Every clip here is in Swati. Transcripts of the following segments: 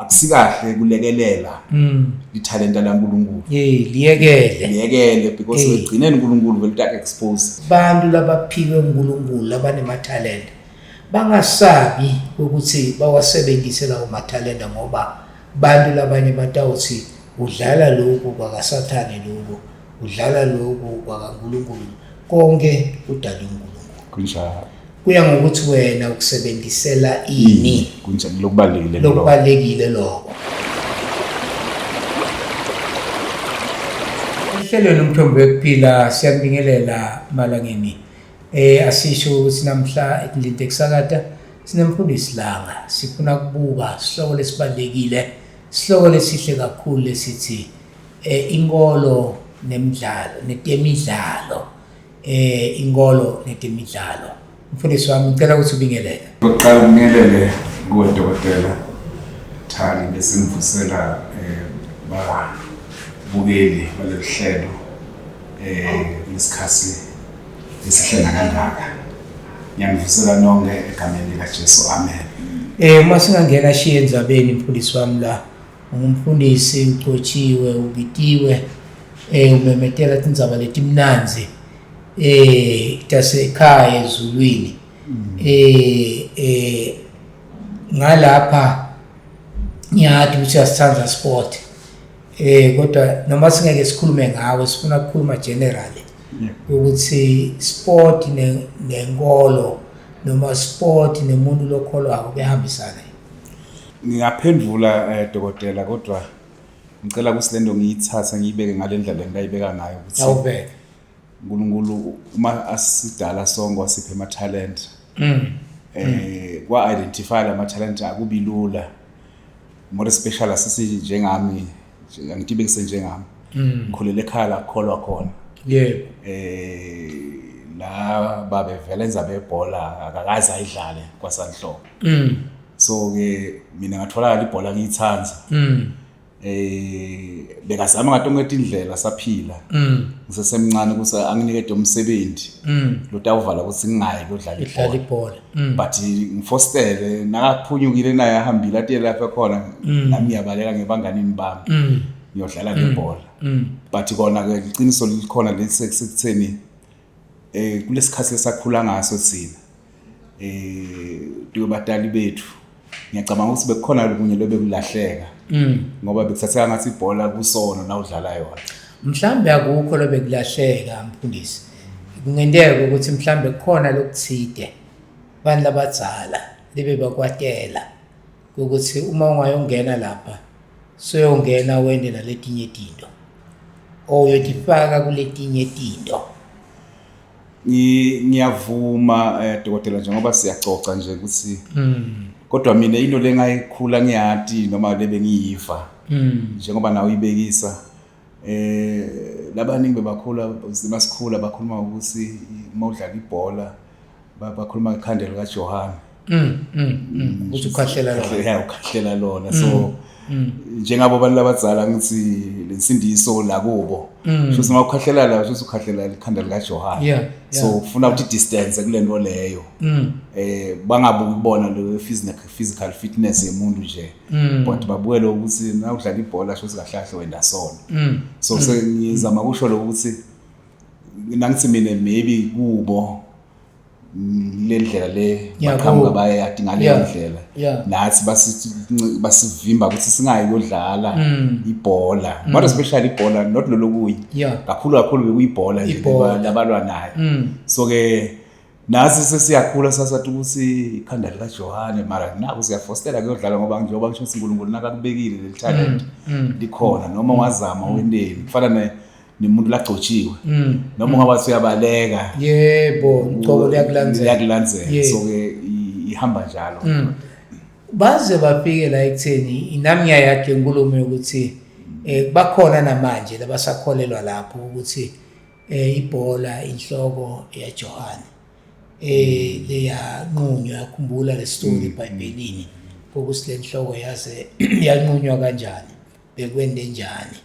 Akusikahle kulekelela lithalenta laNkulunkulu. Hey, liyekele. Liyekele because Eh. ekugcineni uNkulunkulu vele utak expose. Bantu labaphiwe uNkulunkulu labanemathalenta bangasabi ukuthi bawasebenzise lawo mathalenta ngoba bantu labanye batawuthi udlala lokhu kwakaSathane lokhu udlala lokhu kwakaNkulunkulu konke kudalwe uNkulunkulu. Kunjalo. Kuya ngokuthi wena ukusebenzisela ini. Kunjalo lokubalekile lokho. Lokubalekile lokho. Ehlelweni umthombo wekuphila siyakubingelela malangeni. Eh asisho ukuthi namhla ekulinde kusakata sinemfundisi langa sifuna kubuka sihloko lesibalekile sihloko lesihle kakhulu lesithi eh inkolo nemidlalo netemidlalo eh inkolo netemidlalo mfundisi wami ngicela ukuthi ubingelele Okokuqala ngibingelele kuwe dokotela Thani bese ngivusela eh babukeli balolu hlelo eh lesikhathi esihle kangaka. Ngiyanivusela nonke egameni likaJesu amen. Eh uma singangena shiye endzabeni mfundisi wami la ungumfundisi ugcotshiwe ubitiwe eh umemetela tindzaba letimnandzi eh tasekhaya ezulwini eh eh ngalapha ngiyati ukuthi uyasithanda sport eh kodwa noma singeke sikhulume ngawe sifuna ukukhuluma generally ukuthi sport nenkolo noma sport nemuntu lokholwako kuyahambisana. Ngingaphendvula eh, dokotela kodwa ngicela ukuthi lento ngiyithathe ngiyibeke ngale ndlela engayibeka ngayo ukuthi Awubeke. uNkulunkulu uma asidala sonke wasipha ama talent. Mm. Eh kwa identify lama talent akubi lula. More especially asisi njengami angithi ngisенjengami. Mm. Ngikhulele ekhaya la kukholwa khona. Yebo. Eh la babevela enza bebhola akakaze ayidlale kwasanhlobo. Mm. So ke mina ngatholakala ibhola ngiyithanda. Mm. Eh bekazama ngatonke tindlela saphila. Mm. Ngisesemncane ukuthi anginikede umsebenzi. Mm. Lotawuvala ukuthi ngingayi kuyodlala Idlala ibhola. ibhola. Mm. But ngifostele nakaphunyukile naye ahambile atiye lapha khona nami ngiyabaleka ngebanganini bami. Mm. Ngiyodlala lebhola. Mm. But kona ke iqiniso likhona lesekutheni eh kulesikhathi esakhula ngaso thina eh tuyobatali bethu ngiyacabanga ukuthi bekukhona lokunye lobekulahleka Mm. ngoba bekuthatheka ngathi ibhola kusono na udlala yona. Mhlambe akukho lobekulahleka mfundisi. Kungenteka ukuthi mhlambe kukhona lokuthide abantu labadzala libe bakwatela ukuthi uma ungayongena lapha soyongena wende naletinye tinto oyotifaka kuletinye tinto. Ngiyavuma eh, dokotela njengoba siyacoca nje ukuthi kodwa mina into lengayikhula ngiyati noma lebe ngiyiva njengoba nawe uyibekisa eh labaningi bebakhula masikhula bakhuluma ukuthi uma udlala ibhola bakhuluma ngekhanda likaJohane Ukuthi ukhahlela lona. Yeah, ukhahlela lona so njengabo abantu labadzala ngithi lensindiso la kubo sho ukuthi uma ukhahlela la sho ukuthi ukhahlela ikhanda likaJohane so ufuna ukuthi distance kulento leyo eh bangabuki kubona lo physical fitness yemuntu nje but babuke lo ukuthi na udlala ibhola sho ukuthi kahle kahle wenda sona so sengizama kusho lo ukuthi nangithi mina maybe kubo le ndlela le baqhamuka bayayati ngaleyo ndlela nathi basivimba ukuthi singayi kuyodlala ibhola not especially ibhola not lolo kuyi kakhulu kakhulu bekuyibhola nje labalwa nayo so ke nathi sesiyakhula sasathi ukuthi ikhanda likaJohane mara naku siyafostela kuyodlala ngoba njengoba ngisho ukuthi uNkulunkulu nakakubekile leli talent likhona noma wazama wendeni kufana nemuntu lagcotshiwe noma ungaba uyabaleka yebo ugcobo liyakulandzela liyakulandzela so ke ihamba njalo baze bafike la ekutheni nami ngiyayadi inkulumo yokuthi eh bakhona namanje labasakholelwa lapho ukuthi eh ibhola inhloko yaJohane eh leyanqunywa yakhumbula le story eBhayibhelini ukuthi le nhloko yaze yanqunywa kanjani bekwende njani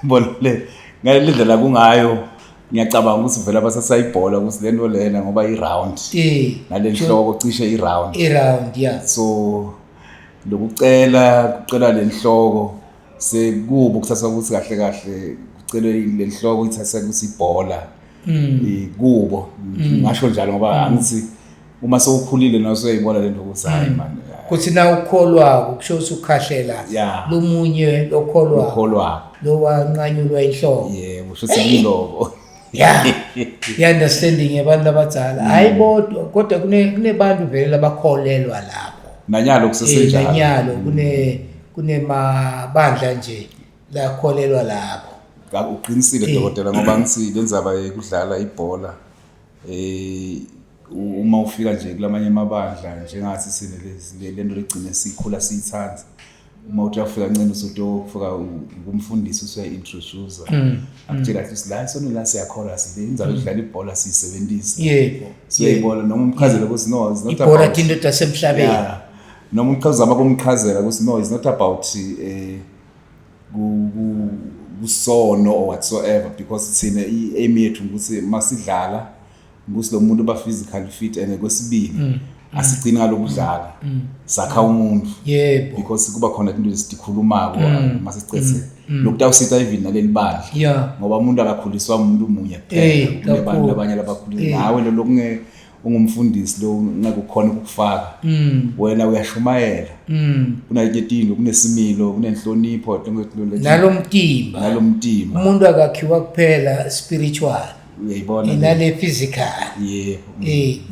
bona le ngale ndlela kungayo ngiyacabanga ukuthi vele abathatha ibhola ukuthi lento lena ngoba i-round eh nale nhloko cishe i-round i-round yeah so Lokucela kucela lenhloko sekubo kuthatha ukuthi kahle kahle kucelwe lenhloko ithatha ukuthi ibhola kubo, ngasho njalo ngoba angithi uma sewukhulile nawe usuyayibona lento ukuthi hayi man. Kuthi na ukholwako kusho ukuthi ukhahlela lomunye lokholwako, ukholwako lowanqanyulwa inhloko. Yebo, kusho ukuthi kuloko. Yeah, i-understanding yabantu abadzala, hayi bodwa, kodwa kunebantu vele labakholelwa lapho. Nanyalo kusesenjalo. Nanyalo kunemabandla nje lakholelwa lapho. Uqinisile, dokotela, ngoba ngithi lenzaba yekudlala ibhola, uma ufika nje kulamanye amabandla, njengathi sine lento legcine sikhula siyithanda, uma uthi uyafika ncane usutofika kumfundisi, usuya-introduce, akutshela ukuthi la isonto la siyakholwa, sile indzaba yokudlala ibhola siyisebenzisa. Siyayibona noma umchazele ukuthi no, it's not ibhola about into yasemhlabeni. Yeah. Noma umchazama kumchazela ukuthi no, it's not about kusono or whatsoever, because thina i-aim yethu ukuthi masidlala ukuthi lo muntu ba physically fit, and kwesibili asigcini ngalokudlala, sakha umuntu, because kuba khona into esikhulumako masicethe lokutawusita even naleli bandla, ngoba umuntu akakhuliswa umuntu munye kuphela, kunebantu abanye abakhulile. Nawe lo lokunge ungumfundisi lo ngeke ukhona ukufaka, wena uyashumayela, kunenye into, kunesimilo, kunenhlonipho. Nalomtimba. Nalomtimba. Umuntu akakhiwa kuphela spiritual, uyayibona le? Nale physical.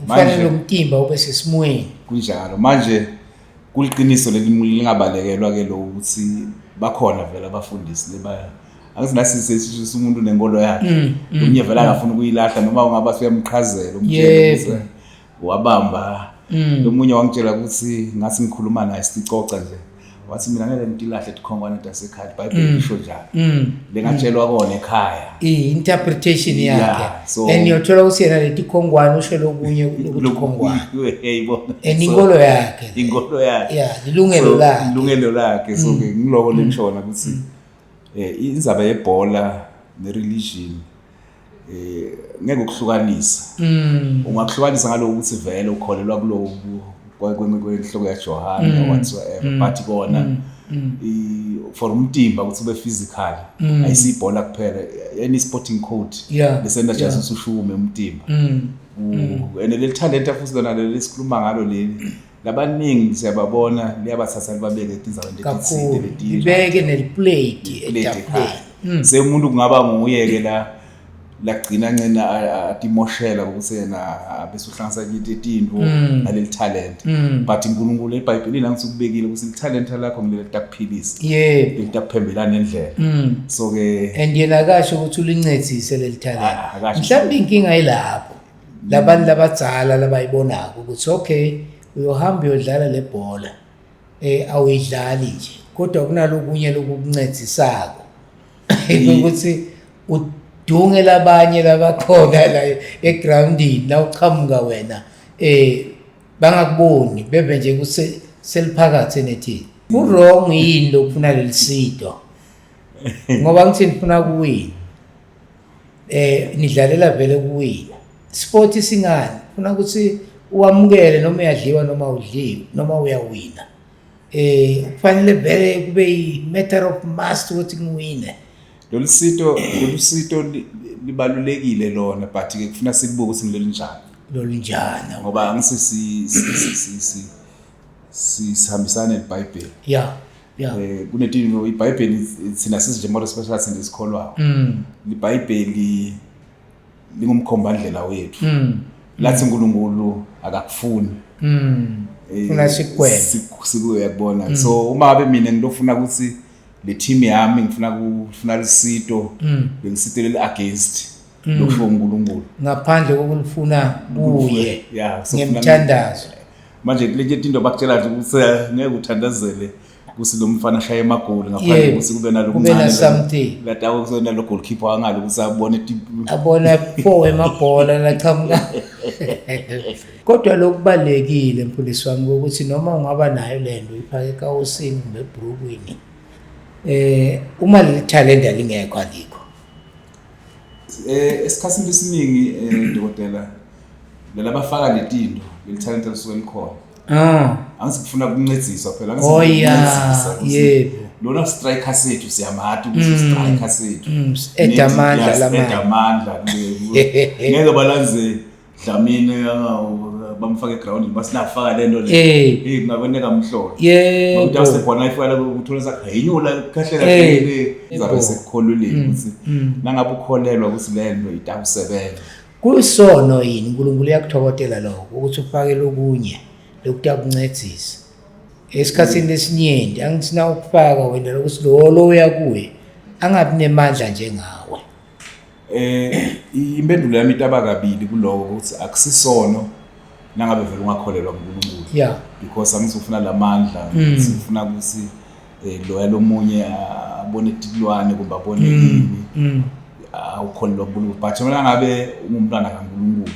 Kufanele lo mtimba ube sesimweni. Kunjalo. Manje kuliqiniso leli lingabalekelwa ke lo ukuthi bakhona vele abafundisi leba angithi nasi sesisho umuntu nenkolo yakhe, omunye vele akafuna ukuyilahla noma ungaba suyamchazela, umtshele ukuthi wabamba. Lomunye wangitshela ukuthi ngathi ngikhuluma naye sicoca nje, wathi mina ngeke ngitilahle tikhongwane tasekhaya, iBhayibheli lisho njalo, lengatshelwa kona ekhaya. I-interpretation yakhe. Yeah, so- And uyothola ukuthi yena leti khongwane usho lokunye lokuthi khongwane. Uyayibona. And So, inkolo yakhe le. Inkolo yakhe. Yeah, lilungelo So, lakhe. Ilungelo lakhe. So ke ngiloko lengishona ukuthi indzaba yebhola ne-religion ngeke ukuhlukanisa. Ungakuhlukanisa ngaloko ukuthi vele ukholelwa kuloku kwenhloko yaJohane or whatsoever, but kona for umtimba ukuthi ube physical ayisibhola kuphela, any sporting code lesenda just usushukume umtimba. And leli talent futhi lona leli sikhuluma ngalo leli, labaningi siyababona liyabathatha libabeke etindaweni letitsite. Kakhulu. Libeke neliplate Plate etafuleni. Ekhaya semuntu kungaba nguye ke la lagcina ncena atimoshela ukuthi yena abese uhlanganisa into naleli talent, but uNkulunkulu eBhayibhelini angithi ukubekile ukuthi talent lakho ngileli takuphilisa, litakuphembela nendlela. So ke And yena akasho ukuthi ulincedise leli talent. Ah, akasho. Mhlawumbe inkinga ilapho labantu labadzala labayibonako ukuthi okay, uyohamba uyodlala le bhola, awuyidlali nje, kodwa kunalokunye lokukuncedisako ukuthi udunge labanye labakhona la egroundini la uqhamuka wena, bangakuboni beve nje ukuthi seliphakathi enethini. Ku-wrong yini lokufuna lelisito? Ngoba ngithi nifuna kuwina, nidlalela vele kuwina. Sport singani funa ukuthi uwamukele noma uyadliwa noma udliwe noma uyawina, kufanele vele kube i-matter of must ukuthi ngiwine. Lolu sito libalulekile lona, but ke kufuna sikubuke ukuthi ngileli njani. Lolunjani. Ngoba angisi si si si si si sihambisana neBhayibheli. Kunetinto iBhayibheli thina sizinje more especially thina esikholwayo, iBhayibheli lingumkhombandlela wethu, lathi uNkulunkulu akakufuni. Funa sikugweme. Sikuyakubona. So uma ngabe mina ngilofuna ukuthi le team yami ngifuna kufuna lisito, lelisito leli against lokusho uNkulunkulu, ngaphandle kokulifuna kuye yeah, so kufuna- ngemthandazo. Manje kulenye into bakutshela nje ukuthi ngeke uthandazele ukuthi lo mfana ashaye amagoli ngaphandle ukuthi kube nalo Kube na something. latawo kusona lo goalkeeper wangalo ukuthi abone abona four emabhola lachamuka. Kodwa lokubalekile, mfundisi wami, ukuthi noma ungaba nayo lento ifake ekawusini kumbe ebhrukwini, uma leli talent alingekho, alikho. Esikhathini esiningi, dokotela, lalabafaka letinto leli talent lisuke likhona. Angisikufuna ukuncediswa phela. Oh yeah, yebo. Lona striker sethu siyamati ukuthi striker sethu. Eda amandla lamandla. Eda amandla. Ngeke balanze Dlamini bamfaka egroundini basinafaka lento le. Eh, kungaboneka mhlolo. Yebo. Ngoba khona ifika la kuthola sakhenyula khahlela le. Izabe sekukholulile ukuthi nangabe ukholelwa ukuthi lento itawusebenza. Kusono yini uNkulunkulu uyakuthokotela lokho ukuthi ufake lokunye lokutakuncedisa. Esikhathini lesinyenti angithi na ukufaka wena lokuthi lo lo uya kuye angabi nemandla njengawe. Impendulo yami itaba kabili kuloko ukuthi akusisono nangabe vele ungakholelwa kuNkulunkulu. Because angizofuna lamandla, ngifuna ukuthi loya lomunye abone tilwane kumbe abone ini. Awukholelwa kuNkulunkulu. But mina ngabe ungumntwana kaNkulunkulu.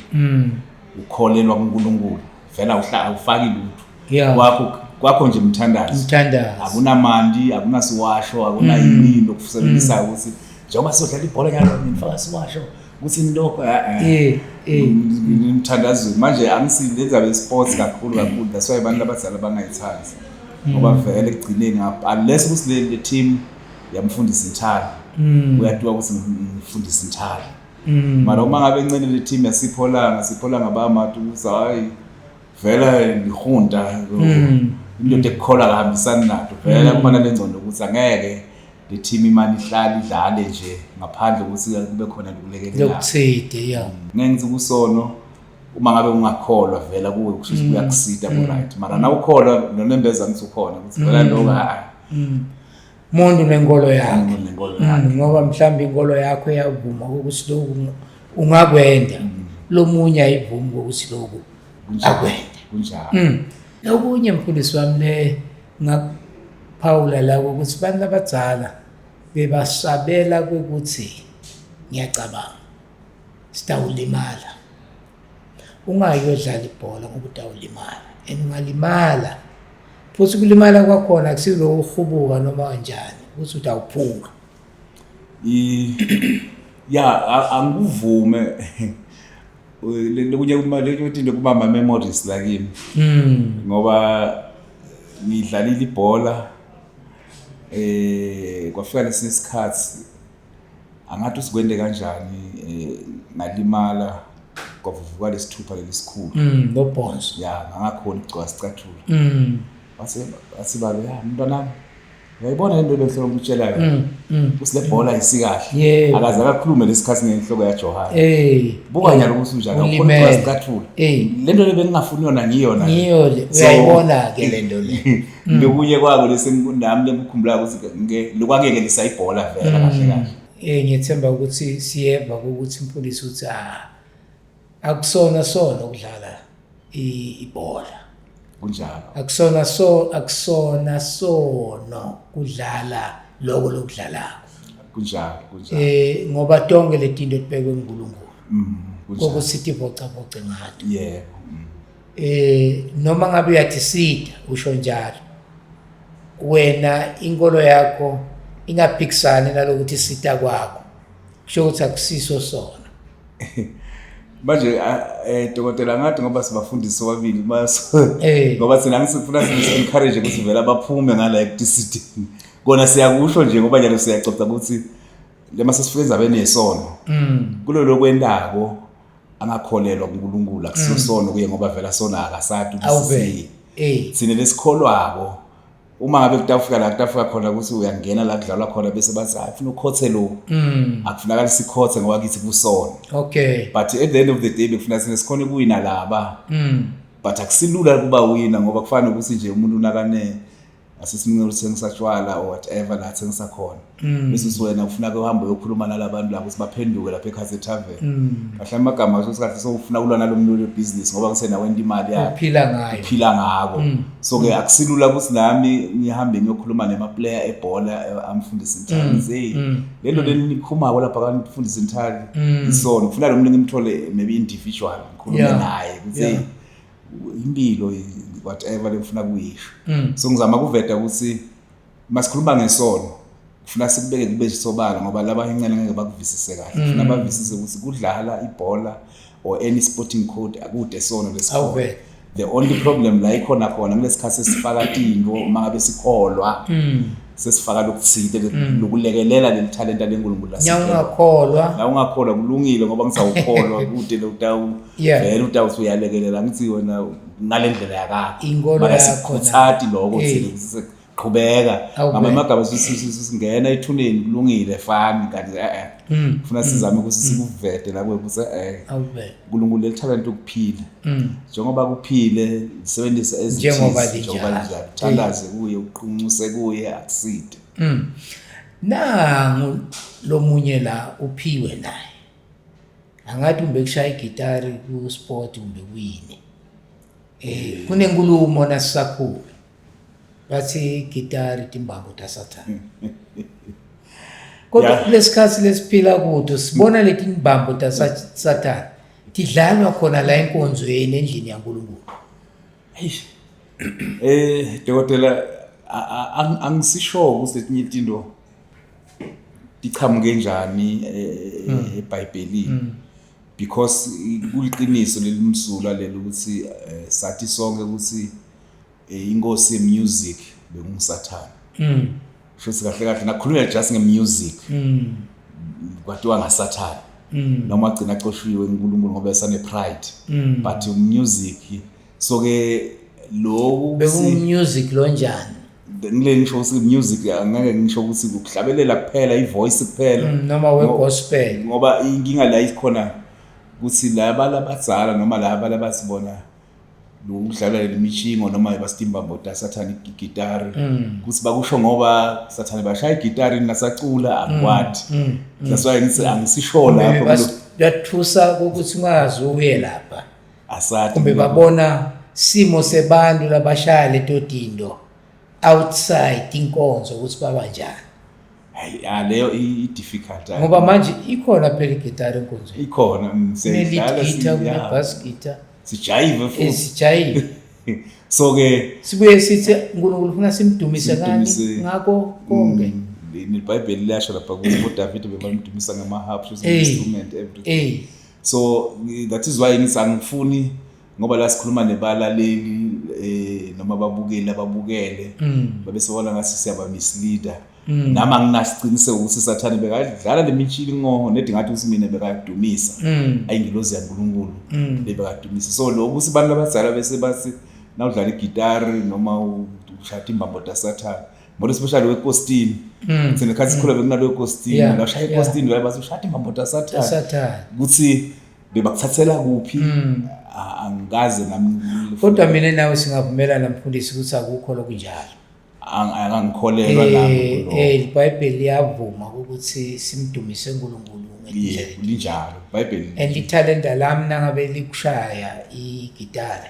Ukholelwa kuNkulunkulu. Vela awufaki lutho. Kwakho nje umthandazo. Umthandazo. Akunamandi, akunasiwasho, akunayini lokusebenzisa ukuthi njengoba sodlala ibhola nyalo ngifaka siwasho ukuthi lokho umthandazo. Manje angisileza be sports kakhulu kakhulu, that's why abantu abadala bangayithandi. Ngoba vele ekugcineni unless ukuthi le team yamfundisa inthalo. Uyatiwa ukuthi ngifundisa inthalo. Mara uma ngabe encane le team yasipholanga sipholanga bamati ukuthi hayi vele lihunta indoda ekukholwa kahambisani nato vele kuba nalengcondo ukuthi angeke le team imali ihlale idlale nje ngaphandle ukuthi kube khona lokulekelela lokuthide. Yeah, ngeke ngithi kusono uma ngabe ungakholwa vela kuwe kusho ukuthi kuyakusita ku right, mara na ukholwa nonembeza ngithi ukhona ukuthi vela lokho hayi umuntu nenkolo yakhe nenkolo yakhe ngoba mhlawumbe inkolo yakho iyavuma ukuthi lokhu ungakwenda, lomunye ayivumi ukuthi lokhu akwende. Kunjalo. Lokunye mfundisi wami le ngakuphawula la ukuthi abantu abadzala bebasabela ukuthi ngiyacabanga sitawulimala. Ungayi uyodlala ibhola ngoba utawulimala, and ungalimala futhi kulimala kwakhona akusilo uhubuka noma kanjani ukuthi utawuphuka. Ya, angikuvume lokunye ukuthi kuba ama memories la kimi. Ngoba ngidlalile ibhola kwafika lesi sikhathi angathi usikwende kanjani ngalimala kwavuvuka lesithupha lesikhulu. Lobhonso. Ya, ngakhona ukugcoka sicathulo. Wase baba ya mntwanami uyayibona lento lenhloko ngikutshela yona. Ukuthi le bhola ayisikahle. Akaze akakhulume lesikhathi ngenhloko yaJohane. Buka nyalo ukuthi unjani awukhona ukugcoka sicathulo. Lento le bengingafuni yona ngiyona. Ngiyo le uyayibona ke lento le. Lokunye kwako lesenginami lekukhumbula ukuthi lokwangeke lisayibhola vela kahle kahle. Ngiyethemba ukuthi siyeva ukuthi mfundisi uthi akusona sona ukudlala ibhola. Kunjalo. Akusona so akusona sono kudlala lokho lokudlalako. Kunjalo, kunjalo. Ngoba tonke letinto tibekwe nguNkulunkulu. Kunjalo. Kokusithi voca voce ngato. Yebo. Noma ngabe uyathisida usho njalo. Wena inkolo yakho ingaphikisani nalokuthi sita kwakho. Kusho ukuthi akusiso sona. Manje dokotela ngathi ngoba sibafundisi sobabili ngoba thina ngisifuna si-encourage ukuthi vele abaphume ngala ekudisidini. Kona siyakusho nje ngoba njalo siyacoca ukuthi lema sesifike endzabeni yesono. Kulolo kwendako angakholelwa kuNkulunkulu akusiso sono kuye ngoba vela sona akasati ukuthi sine lesikholwako. Uma ngabe kutafika la kutafika khona ukuthi uyangena la kudlalwa khona bese bathi hayi ufuna ukhothe lo. Akufunakali sikhothe ngoba kithi kusona. Okay. But at the end of the day bekufuna sine sikhone kuwina laba. But akusilula kuba wina ngoba kufana nokuthi nje umuntu unakane asisimnike uthengisa tshwala or whatever la thengisa khona. Bese wena ufuna ke uhambe uyokhuluma nalabantu labo ukuthi baphenduke lapha ekhasi etavern. Kahle amagama asho kahle sowufuna kulwa nalomuntu webusiness ngoba kusena wena imali yakhe. Uphila ngayo. Uphila ngako. So ke akusilula ukuthi nami ngihambe ngiyokhuluma nema player ebhola amfundisi inthali ngithi lento lenikhumako lapha kanifundisa inthali isono kufuna lo muntu ngimthole maybe individual ngikhulume naye ukuthi impilo whatever lengifuna kuyisho. So ngizama kuveda ukuthi masikhuluma ngesono kufuna sikubeke kube sobala ngoba laba incane ngeke bakuvisise kahle. Kufuna bavisise ukuthi kudlala ibhola or any sporting code akude sono lesikhona. The only problem la ikhona khona kulesikhathi sesifaka tinto, uma ngabe sikholwa, sesifaka lokuthile lokulekelela leli talenta leNkulunkulu lasiphe. Ungakholwa. La ungakholwa kulungile, ngoba ngisawukholwa kude lo utawu vele utawuthi uyalekelela, ngithi wena ngale ndlela yakakho. Inkolo Mara yakho sikukhuthati lokho. Thina siqhubeka ngamanye amagama, singena ethuneni, kulungile, fani, kanti kufuna sizame ukuthi sikuvete la ukuthi uNkulunkulu leli talent ukuphila, njengoba kuphile lisebenzise ezithize. Njengoba linjalo. Njengoba linjalo, thandaze kuye, uqunquse kuye, akuside. Nangu lomunye la uphiwe naye. Angathi kumbe kushaya igitari ku sport kumbe kuyini. Kunenkulumo nasisakhula. Bathi igitari timbambo taSathane. Kodwa kulesikhathi lesiphila kudo sibona leti mbambo taSathane tidlalwa khona la enkonzweni, endlini yaNkulunkulu. Eish. Dokotela, angisisho ukuthi letinye itinto tichamuke njani eBhayibhelini, because kuliqiniso lelimsulwa leli ukuthi sathi sonke ukuthi inkosi yemusic bekunguSathane. Shuthi kahle kahle nakhulunywa just ngemusic, kwathiwa ngaSathane, noma agcina acoshiwe uNkulunkulu ngoba esane pride, but music, so ke lokhu Beku music lo njani? Ngile ngisho ukuthi music, angeke ngisho ukuthi ukuhlabelela kuphela, ivoice kuphela. Noma we gospel. Ngoba inkinga la ikhona ukuthi laba labadzala noma laba labasibona lokudlala lemishingo noma basimbambo taSathane, igitari, ukuthi bakusho ngoba Sathane bashaya igitari nasacula, angikwati. That's why ngithi angisisho lapho. Bayathusa ukuthi ungazi uye lapha. Asathi. Kumbe babona simo sebantu labashaya leto tinto outside inkonzo ukuthi baba njani. Hayi, ah, leyo i-difficult. Ngoba manje ikhona phela igitari enkonzweni. Ikhona, kune-lead siyayidlala, guitar, kune-bass guitar. Sijayive futhi. Sijayive. So ke Sibuye sithi uNkulunkulu ufuna simdumise ngani? Simdumise. Ngako konke. NeBhayibheli liyasho lapha ukuthi boDavid bebamdumisa ngama-harp, instrument, everything. So that is why ngithi angifuni, ngoba la sikhuluma nebalaleli noma ababukeli ababukele, babe sebona ngathi siyaba misleader. Nami anginasiqiniseko ukuthi Sathane bekadlala le mitshingo nedi, ngathi ukuthi mina bekadumisa ayingilozi yaNkulunkulu lebekadumisa. So lokhu ukuthi abantu abadala bese bathi nawudlala igitari noma ushaya imbambo taSathane, more especially wekostini, thina khathi sikhula bekunalo wekostini, nawushaya ikostini vele bathi ushaya imbambo taSathane. Sathane. Ukuthi bebakuthathela kuphi, angikaze nami. Kodwa mina nawe singavumelana, mfundisi, ukuthi akukho lokunjalo. Angikholelwa nami kulokho. IBhayibheli liyavuma ukuthi simdumise uNkulunkulu ngendlela. Yebo, linjalo iBhayibheli. And ithalenta lami nangabe likushaya igitari,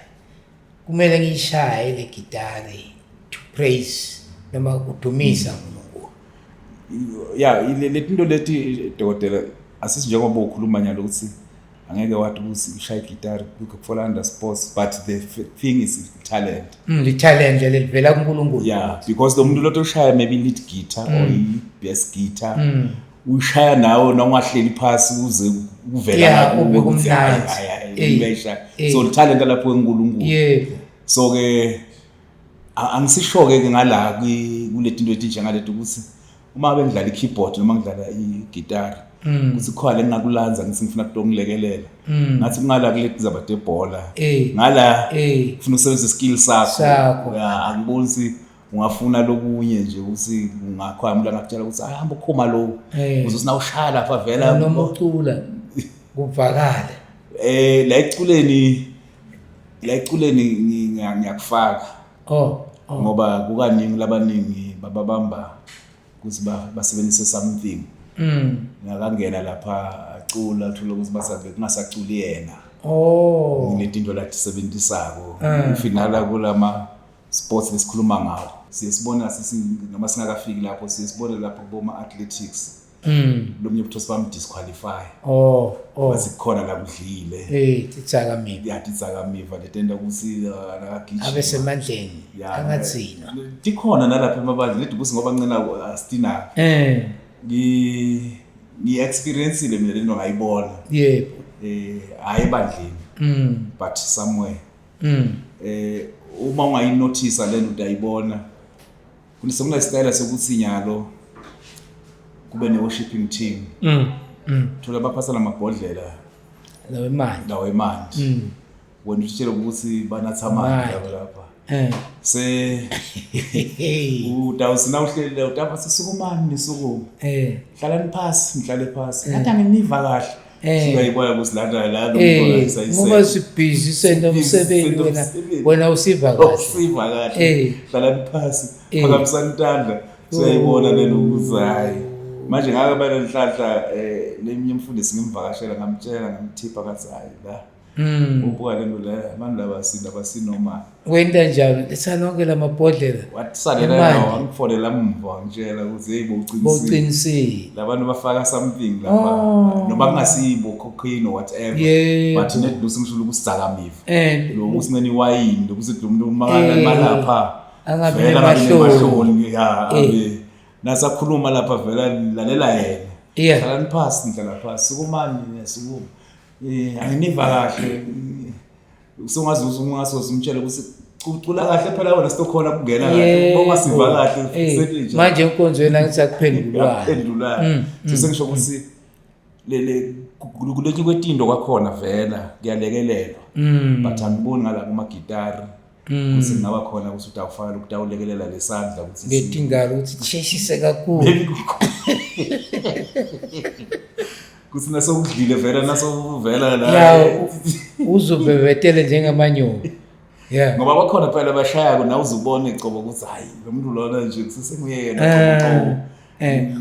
kumele ngiyishaye le gitari to praise noma kudumisa uNkulunkulu. Ya, le tinto leti, dokotela, asisi njengoba ukhuluma nyalo ukuthi angeke wathi ukuthi ushaya igitari kufola under sports, but the thing is talent. Lithalente lelivela kuNkulunkulu. Yeah, because lo muntu loto ushaya maybe lead guitar or i-bass guitar, uyishaya nawe noma ungahleli phasi uze kuvela ngakuwe ube ukuthi hayi, kumnandi. Hayi, hayi, uyayishaya. So talent lapho eNkulunkulu. So ke angisisho ke ngala kule tinto etinjengaleti ukuthi uma bengidlala i-keyboard noma ngidlala igitara, ukuthi khona lengingakulanza ngithi ngifuna kutongilekelela, ngathi kungala kule tizaba tebhola, ngala ufuna ukusebenzisa iskill sakho. Sakho. Ya, angiboni ukuthi ungafuna lokunye nje ukuthi ungakhona umuntu angakutshela ukuthi hamba ukhuma lo uze usinawushaya lapha vela. Noma ucula kuvakale. La eculeni ngiyakufaka Oh. ngoba kukaningi labaningi bababamba ukuthi basebenzise something, nakangena lapha acula, uthola ukuthi basabe kungasaculi yena. Kunetinto latisebenzisako ifinala kulama sports lesikhuluma ngawo. Siye sibona sisi noma singakafiki lapho, siye sibone lapho kuboma athletics, lomunye kuthiwa sibam disqualify. Bathi kukhona la kudlile. Tidzakamiva. Ya, tidzakamiva letenta ukuthi nakagijima Abe semandleni. Angadzinwa. Tikhona nalapha emabandleni leti kuthi ngoba ncena asitinako. Ngi-experience-ile mina lento, ngayibona. Hayi ebandleni, but somewhere. Uma ungayinothisa lento utayibona kunesitayela sokuthi nyalo kube ne-worshiping team. Thola baphasa lamabhodlela lawa emanti. Lawa emanti. Wena utshele ukuthi banatha amanti Amanti. lapha lapha. Se utawuthi nawuhleli utawuthi sukumani nisukume. Hlalani phasi, nihlale phasi. Ngathi anginiva kahle. Siyayibona ukuthi lana la lo muntu Ngoba sibhizi senta umsebenzi wena, wena usiva kahle. Usiva kahle. Hlalani phasi, phakamisani tandla. Siyayibona lento ukuthi hayi. Manje ngake banenhlanhla leminye umfundisi ngimvakashela ngamtshela ngamthipha ngathi hayi la. Ubuka lento la abantu laba sinoma. Wenta njalo letha lonke lamabhodlela. Watsalela Imali. wangifonela mva wangitshela ukuthi hey bowuqinisile. Bowuqinisile. Labantu bafaka something lapha noma kungasibo cocaine or whatever. But net lo ngisho ukusidzakamiva. Lo kusinene iwayini lokuthi lo muntu malapha. Angabi Vele angabi nemahloni. nemahloni, ya, abe nasakhuluma lapha vela lalela yena. Hlalani phasi, nihlala phasi. Sukumani niyasukuma. Anginiva kahle. Usungaze ungasoze umtshele ukuthi ucula kahle phela wena sitokhona kungena kahle. Bongasiva kahle seninje. Manje enkonzweni angithi akuphendulwana. Akuphendulwana. So sengisho ukuthi le kulethe kwetindo kwakhona vela kuyalekelelwa. But angiboni ngala kuma guitar. Kuthi kungaba khona ukuthi utawufaka lokutawulekelela lesandla ukuthi Ngetingalo ukuthi sheshise kakhulu. Maybe kuthi nasokudlile vela nasovela la. Ya, uzobebetele njengamanyoka. Yeah. Ngoba bakhona phela abashayako nawe uzubona icobo ukuthi hayi lo muntu lona nje kusesenguye yena qobo.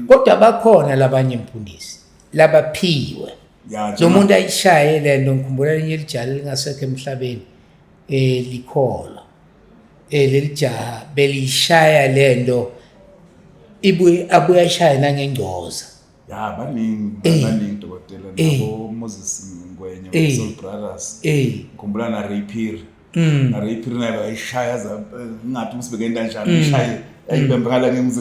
Kodwa bakhona labanye mfundisi labaphiwe. Ya, Lo muntu ayishaye le nto, ngikhumbula elinye lijala lingasekho emhlabeni likholwa. Leli jaha belishaya le nto ibuye abuye ayishaye nangengcoza. Ya, baningi, baningi dokotela nabo Moses Ngwenya, Soul Brothers. Ngikhumbula na Ray Phiri. Na Ray Phiri naye bayishaya za ngathi ukuthi bekenda njani ishaye. Ayibembe ngala ngize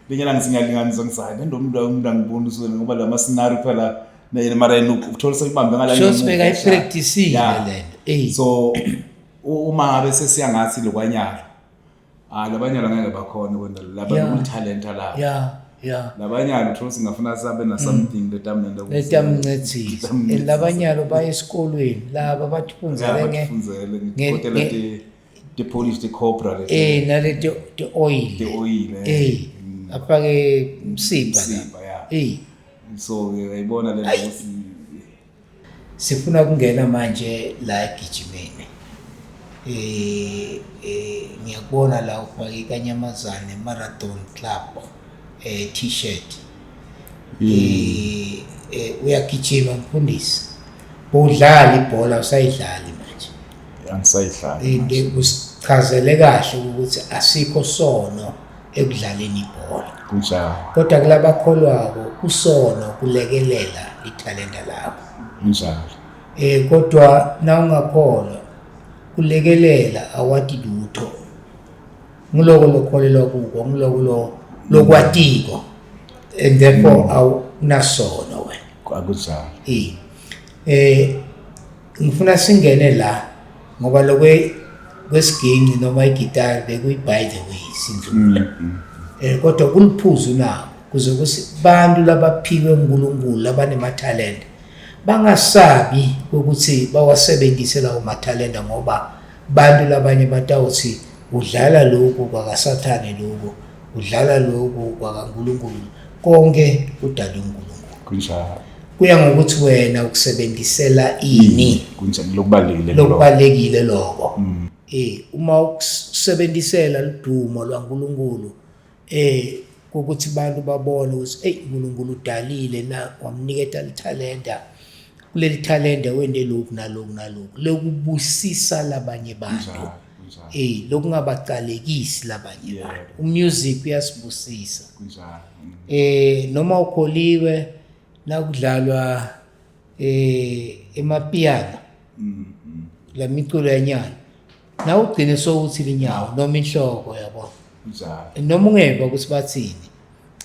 linyana ngisingalinganisa ngisayini ndo umuntu umuntu angiboni usona ngoba la masinari phela naye mara yena ukuthola seyibambe ngala Sho ngemuva. sibeka ipractice Ya. le nto. So uma ngabe sesiyangathi lokwanyalo labanyalo ngeke bakhona kwenda laba kutalenta labo. Ya, ya. Labanyalo uthola singafuna sabe na something letamnenda ukuthi Letamncethisa. Letamncethisa. Labanyalo baye esikolweni laba batfundzele Ya, batfundzele ngekotela te polish te cobra le. Nale te oil. Te oil. Afake umsipha la. Umsipha, ya. So uyayibona le nto ukuthi Sifuna ukungena manje la egijimeni. Ngiyakubona la ufake iKanyamazane Marathon Club t-shirt. Uyagijima mfundisi. Udlala ibhola usayidlali manje. Angisayidlali. Usichazele kahle ukuthi asikho sono ekudlaleni ibhola. Kunjalo. Kodwa kulabakholwako kusono kulekelela ithalenta lakho. Kunjalo. Kodwa nawungakholwa kulekelela awati lutho. Ngiloko lokholelwa kuko, ngiloko lokwatiko. And therefore awunasono wena. Akunjalo. Ngifuna singene la ngoba lokwe kwesiginci noma igitari bekuyi by the way sindlula. Kodwa kuliphuzu nako kuze kuthi bantu labaphiwe uNkulunkulu labanemathalente bangasabi ukuthi bawasebenzise lawo mathalente ngoba bantu labanye batawuthi udlala lokhu kwakaSathane lokhu udlala lokhu kwakaNkulunkulu konke kudalwe uNkulunkulu. Kunjalo. Kuya ngokuthi wena ukusebenzisela ini. Kunjalo, lokubalekile lokho. Lokubalekile lokho. Uma ukusebenzisela ludumo lwaNkulunkulu ukuthi bantu babone ukuthi hey uNkulunkulu udalile na wamniketa lithalenta kuleli thalenta wende lokhu naloku naloku lokubusisa labanye bantu. Kunjalo, kunjalo. Lokungabacalekisi labanye bantu. Umusic uyasibusisa. Kunjalo. Noma ukholiwe nakudlalwa emapiano. La miculo yenyama. Na ugcine sowuthi linyawo noma inhloko yabo. Kunjalo. Noma ungeva ukuthi bathini.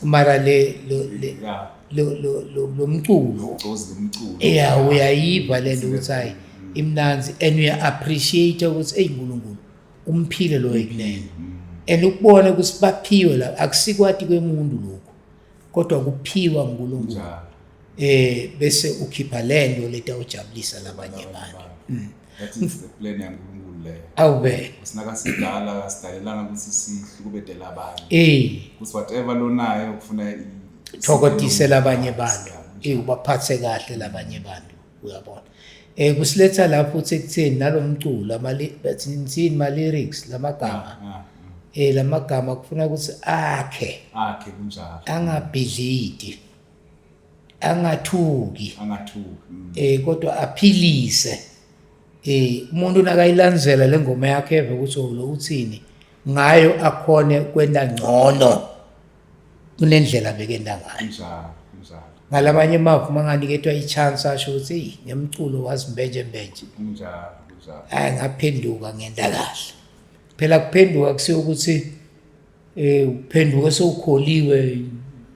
Mara le lo le Yeah. lo lo lo lo mculo. Ucozi lomculo. Yeah, uyayiva le nto ukuthi hayi Imnandzi and uya appreciate ukuthi ey uNkulunkulu umphile lo ekunene. And ukubona ukuthi baphiwe la akusikwati kwemuntu lokho. Kodwa kuphiwa uNkulunkulu. Bese ukhipha lento letawujabulisa labanye abantu. That is the plan yaNkulunkulu leyo. Awube. Sinaka sidala sidalelanga ukuthi sihlukubedele abanye. Ukuthi whatever lonayo kufuna thokodise labanye abantu. Ubaphathe kahle labanye abantu uyabona. Kusiletha lapho uthi ekutheni nalomculo bathi ma lyrics lamagama. Lamagama kufuna ukuthi akhe. Akhe kunjalo. Angabhidlidi. Angathuki. Angathuki. Kodwa aphilise. Umuntu nakayilandzela lengoma yakhe eve ukuthi lo uthini ngayo akhone kwenda ngcono kunendlela bekenda ngayo. Kunjalo, kunjalo. Ngalabanye amavu manganiketwa i-chance asho ukuthi hey ngemculo wazimbenje mbenje. Kunjalo, kunjalo. Hayi ngaphenduka ngenda kahle. Phela kuphenduka kusiyo ukuthi uphenduke sewukholiwe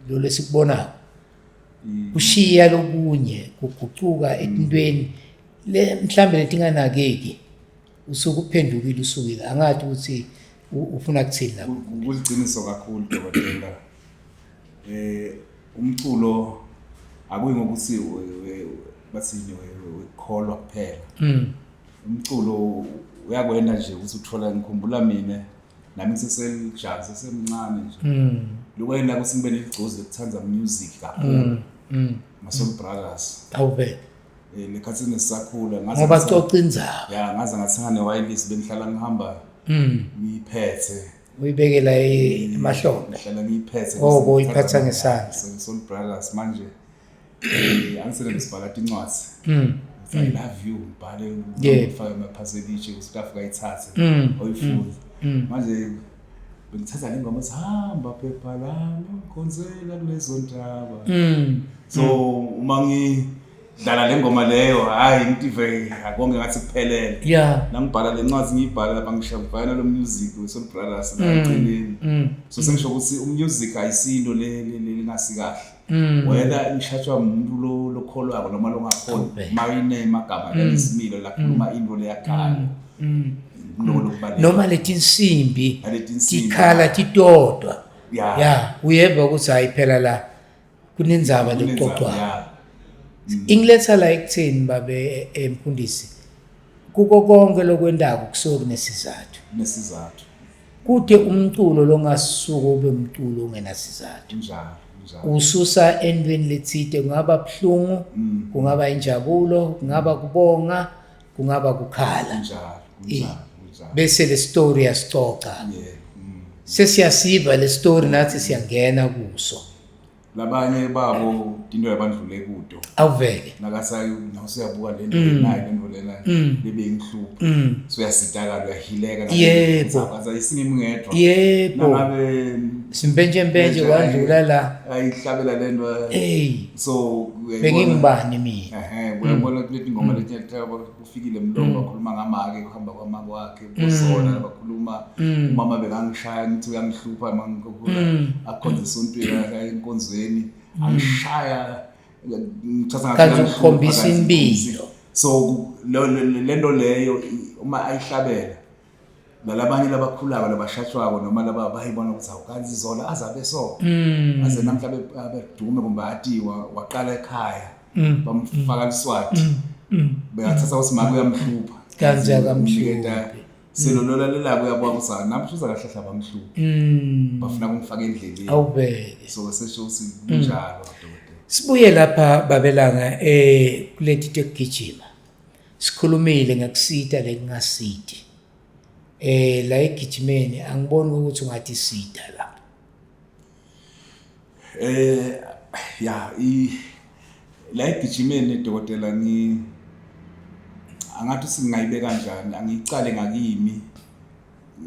lo lesikubonayo. Ushiya lokunye kugucuka etintweni le mhlambe letinganakeki usuke uphendukile usukile angathi ukuthi ufuna kuthini lapho. Kuliciniso kakhulu dokotela. Umculo akuyi ngokuthi bathini ukukholwa kuphela. Umculo uyakwenda nje ukuthi uthola ngikhumbula mina nami ngiseselijazi sesemncane nje. Lokwenda ukuthi ngibe neligcozi lokuthanda music kakhulu. Masoul Brothers. Awube. Lekhathi nesisakhula ngaze ngoba coca indzaba. Ya ngaze ngathenga ne-wireless bengihlala ngihamba ngiyiphethe. Uyibekela emahlombe. Ngihlala ngiyiphethe. Oh boyiphatha ngesandla. Soul Brothers manje angisele ngisibhala incwadi. I love you ngibhale ngifake amaphaselishi ukuthi afika ayithathe oyifunde. Manje bengithatha le ngoma hamba phepha lami ngikhonzela kulezo ndaba. So uma ngidlala le ngoma leyo hayi ngitive akonke ngathi kuphelele. Nangibhala le ncwadi ngiyibhala lapha ngishaya lo music we Soul Brothers la eceleni. So sengisho ukuthi umusic ayisinto le lengasikahle. Whether ishatshwa umuntu lokholwako noma longakholwa mayine amagama lesimilo lakhuluma into leyakhaya. Noma letinsimbi tikhala titodwa. Ya uyeva ukuthi hayi phela la kunendzaba lexoxwayo. Ingiletha la ekutheni babe emfundisi kuko konke lokwendako kusuke kunesizathu. Nesizathu. Kude umculo longasuka ube umculo ongenasizathu. Njalo. Ususa entweni letsite kungaba buhlungu, kungaba injabulo, kungaba kubonga, kungaba kukhala. Njalo, njalo, njalo. Bese le story yasicoca. Sesiyasiva le story nathi siyangena kuso. Labanye babo into yabandlule kudo. Awuvele. Nakasayi nawusiyabuka le nto nayo le nto lena lebe inhlupho. So uyasidakala uyahileka. Yebo. Asayisingi ngedwa. Yebo. Nangabe simbenje mbenje wadlula la. Ayihlabela le nto. Hey. So bengingibani mina. Uyabona kuleti ngoma leti kufikile mlongo bakhuluma ngamake kuhamba kwamake wakhe bozona bakhuluma umama bekangishaya ngithi uyangihlupha mangikhuphula akhonze esontweni enkonzweni angishaya ngithatha ngathi ukukhombisa impilo. So lento leyo uma ayihlabela nalabanye labakhulako labashatshwako noma laba bayibona ukuthi awukanzi zola azabe so aze namhla abedume kumbe atiwa waqala ekhaya bamfaka liswati beyathatha ukuthi make uyamhlupha kanzi akamhluphi selolola lelako uyabona ukuthi nami usuza kahle hle abamhluphi bafuna kumfaka endleleni awubeke. So sesho ukuthi kunjalo dokotela. Sibuye lapha babelanga kuleti tekugijima sikhulumile ngakusita lekungasiti. La egijimeni angiboni ukuthi ungathi sida lapha. Ya la egijimeni dokotela ngi angathi singayibeka kanjani angiyicale ngakimi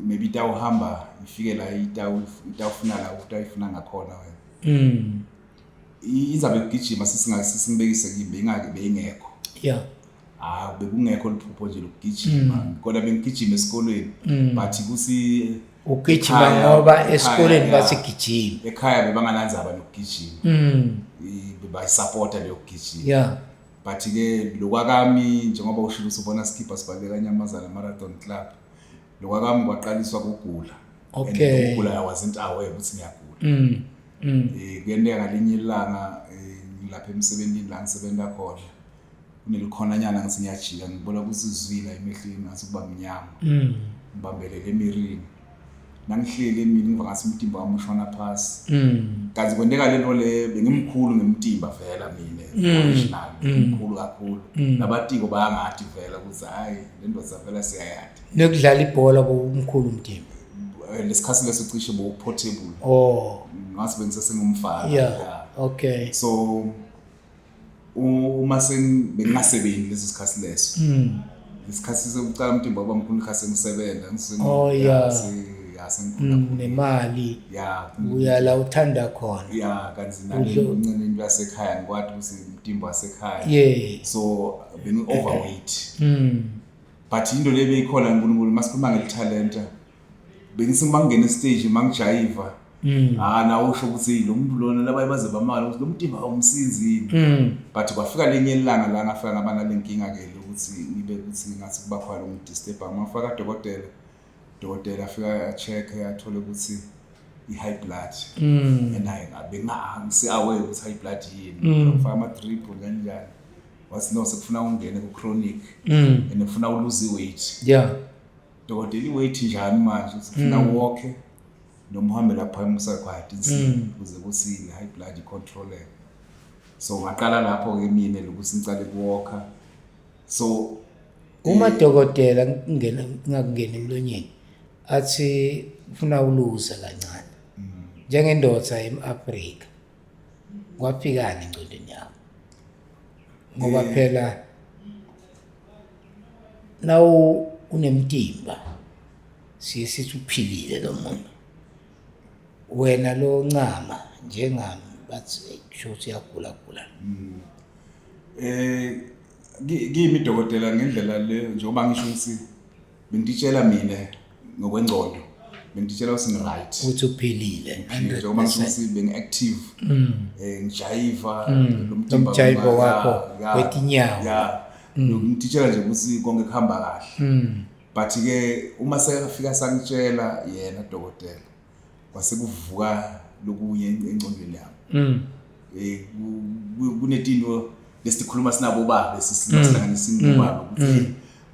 maybe itawuhamba ifike la itawufuna la utayifuna ngakhona wena. Indzaba yokugijima sisingibekise kimi ingake beyingekho. Yeah. Ah bekungekho liphupho nje lokugijima kodwa bengigijima esikolweni but kusi ugijima ngoba esikolweni bathi gijima. Ekhaya bebanganandzaba nokugijima. Bayisupporta leyo kugijima. Yeah. But ke lokwakami, njengoba ushilo usubona sikhipha sibaleka Nyamazana Marathon Club, lokwakami kwaqaliswa kugula. And ukugula, I wasn't aware ukuthi ngiyagula. Kuyenteka ngalinye ilanga, ngilapha emsebenzini la ngisebenza khona, kunelikhonanyana, ngithi ngiyajika, ngibona ukuthi izwila emehlweni ngathi kuba mnyama. Ngibambelele emirini, nangihleli emini ngiva ngathi umtimba wami ushona phasi. Kanti kwenteka lento le, bengimkhulu ngemtimba vela mina, original mkhulu kakhulu. Nabatiko bayangathi vela ukuthi hayi, le ndoda vela siyayadi. Nekudlala ibhola kumkhulu umtimba. Lesikhathi leso cishe bowu-portable. Ngathi bengisesengumfana. So uma bengingasebenzi leso sikhathi leso, lesikhathi sekucala umtimba waba mkhulu ikhathi sengisebenza. Ya, sengikhula. Nemali. Ya. Uya la uthanda khona. Ya, kanti nale incane into yasekhaya, ngikwati ukuthi umtimba wasekhaya. So bengi-overweight. But into le beyikhona, uNkulunkulu, masikhuluma ngelithalenta, bengithi uma ngingena estage, mangijayiva, ah, nawe usho ukuthi lo muntu lona, labaye baze bamala ukuthi lo mtimba awumsizini. But kwafika lenye ilanga la ngafika ngaba nale nkinga ke lokuthi ngibe ukuthi ngathi kuba khona ngidisturb. Ngafaka dokotela, dokotela afika check, athole ukuthi i-high blood. And I bengangisi aware ukuthi high blood yini. Ngifaka ama drip kanjani. Wathi no, sekufuna ungene ku chronic and kufuna ulose weight. Dokotela, i-weight njani manje? Uthi kufuna walk noma uhambe lapha emusakhwaya insimbi ukuze kuthi le high blood icontroleke. So ngaqala lapho ke mina lokuthi ngicale kuwalka, so Uma dokotela ngingena ngakungena emlonyeni athi ufuna uluze kancane njengendoda eAfrika, kwafikani engcondweni yakho? Ngoba phela nawu unemtimba, siye sithi uphilile lo muntu. Wena lo ncama njengami, bathi, "Hey, kusho ukuthi uyagula gula." Kimi dokotela, ngendlela le njengoba ngisho ukuthi bengitshela mina ngokwengcondo, bengitshela ukuthi ngi-right. Ukuthi uphilile. Njengoba ngisho ukuthi bengi-active, ngijayiva lo mtimba. Lomjayivo wakho wetinyawo. Ya, ngitshela nje ukuthi konke kuhamba kahle. But ke uma sekafika sangitshela yena dokotela, kwase kuvuka lokunye engcondweni yami. Kunetinto lesikhuluma sinabo baba, sisihlanganisa baba ukuthi, "Hey,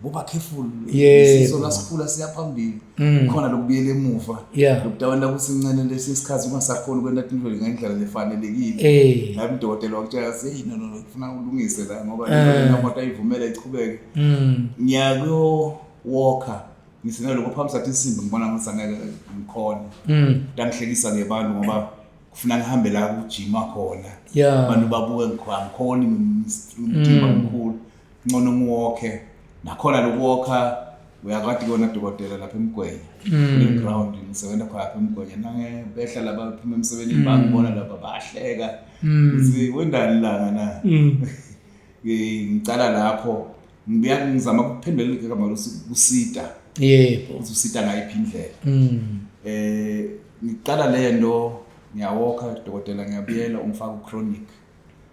boba careful." Siso sikhula siya phambili, khona lokubuyela emuva. Lokutawenta ukuthi incane lesi sikhathi ungasakhoni kwenta tinto ngendlela lefanelekile. Ngabe udokotela wakutshela ukuthi, hey, no, no, no, kufuna ulungise la ngoba le moto ayivumela ichubeke. Ngiyakuyo walker, ngisinalokho phambi sathi insimbi, ngibona ukuthi angeke ngikhone. Ngihlekisa ngebantu ngoba kufuna ngihambe la kujima khona. Abantu babuke ngikhoni, umtimba mkhulu, ngcono ngiwalke. Nakhona lokuwalka uyakwazi kona dokotela, lapha emgwenya kule ground ngisebenza khona lapha emgwenya, nange behla laba phuma emsebenzini, bangibona lapha, bahleka ukuthi wendani langa na. Ngicala lapho ngibuya ngizama ukuphendula igama lokuthi kusita, ukuthi usita ngayiphi indlela. Ngiqala lento, ngiyawalka dokotela, ngiyabuyela, ungifaka u-chronic.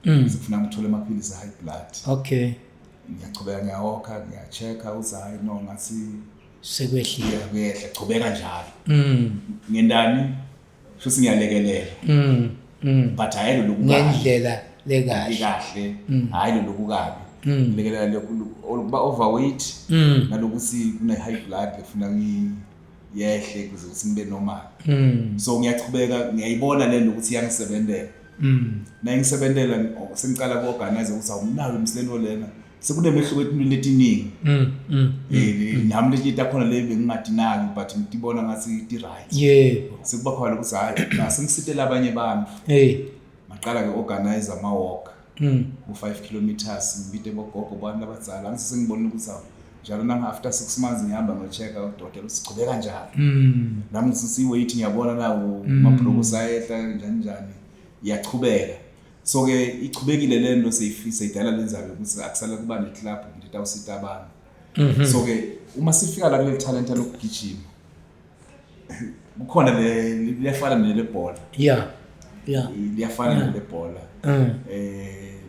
Sifuna ngithole amaphilisi high blood. Ngiyachubeka ngiyawalka, ngiya-check-a ukuthi hayi no, ngathi sekwehlile. Kuyehla, chubeka njalo. Ngendani futhi ngiyalekelela. But hayi lo lokukabi. Ngendlela lekahle. Kahle, hayi lo lokukabi. Ngilekelela lokhu ukuba overweight nalokuthi kune high blood lefuna ngiyehle ukuze ukuthi ngibe normal. So ngiyachubeka, ngiyayibona le nto ukuthi iyangisebentela. Na ingisebentela, sengicala ku-organize ukuthi awunayo imsilento lena, sekunemehluko etintweni letiningi. Nami letinye takhona le bengingadinaki, but ngitibona ngathi ti-right. Sekuba khona ukuthi hhayi, nasengisitela abanye bantu. Ngaqala ke organize ama-walk ku-5 kilometers, ngibite bogogo, bantu abadzala. Angise sengibonile ukuthi awu, njalo nanga after 6 months ngihamba ngiyo-check-a udokotela ukuthi sichubeka njalo. Nami ngisisi i-weight ngiyabona nawo amabhuluku sayehla njani njani, iyachubeka. So ke ichubekile le nto, seyidala lenzalo ukuthi akusale kuba ne-club ukuthi itawusita abantu. So ke uma sifika la kuleli talenta lokugijima, kukhona le liyafana nelebhola. Liyafana nelebhola.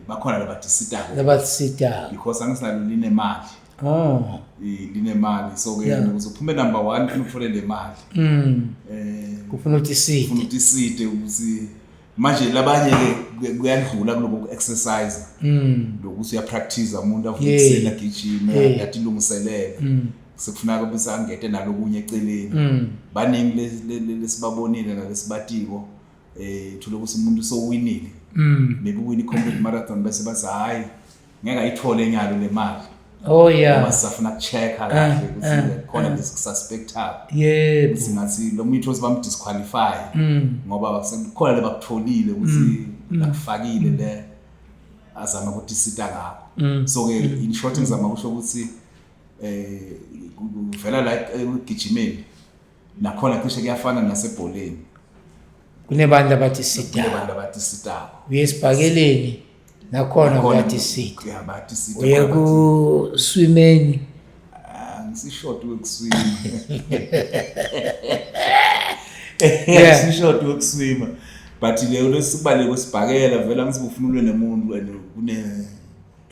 Bakhona labatisitako. Labatisitako. Because angisinalo linemali. Oh. Linemali, so ke ukuze uphume number 1 ufuna uthole le mali. Kufuna ukuthi isite. Kufuna ukuthi isite ukuthi manje labanye ke kuyadlula kuloko exercise. Lokuthi uya practice umuntu avuke ekuseni agijime atilungiselele. Sekufuna ukuthi angete nalokunye eceleni. Baningi lesibabonile nalesibatiko thola ukuthi umuntu sowinile. Maybe win i-complete marathon bese bathi hayi ngeke ayithole enyalo le mali. Oh yeah. Ngoba sisafuna ukuchecka kahle ukuthi khona lesikususpectayo. Yebo. Singathi lo muntu uthi bamdisqualify ngoba sekukhona lebakutholile ukuthi bakufakile le azama ukuthi sita ngakho. So ke in short ngizama kusho ukuthi kuvela la ekugijimeni nakhona cishe kuyafana nasebholeni. Kunebantu abathi sita. Kunebantu abathi sita. Uye esibhakeleni nakhona kuyathi sita. Yeah, bathi sita. Uye ku swimming. Ngisishoti wekuswima. Yeah, ngisishoti wekuswima. But leyo lesibale kwesibhakela vela ngithi ufuna ulwe nemuntu and kune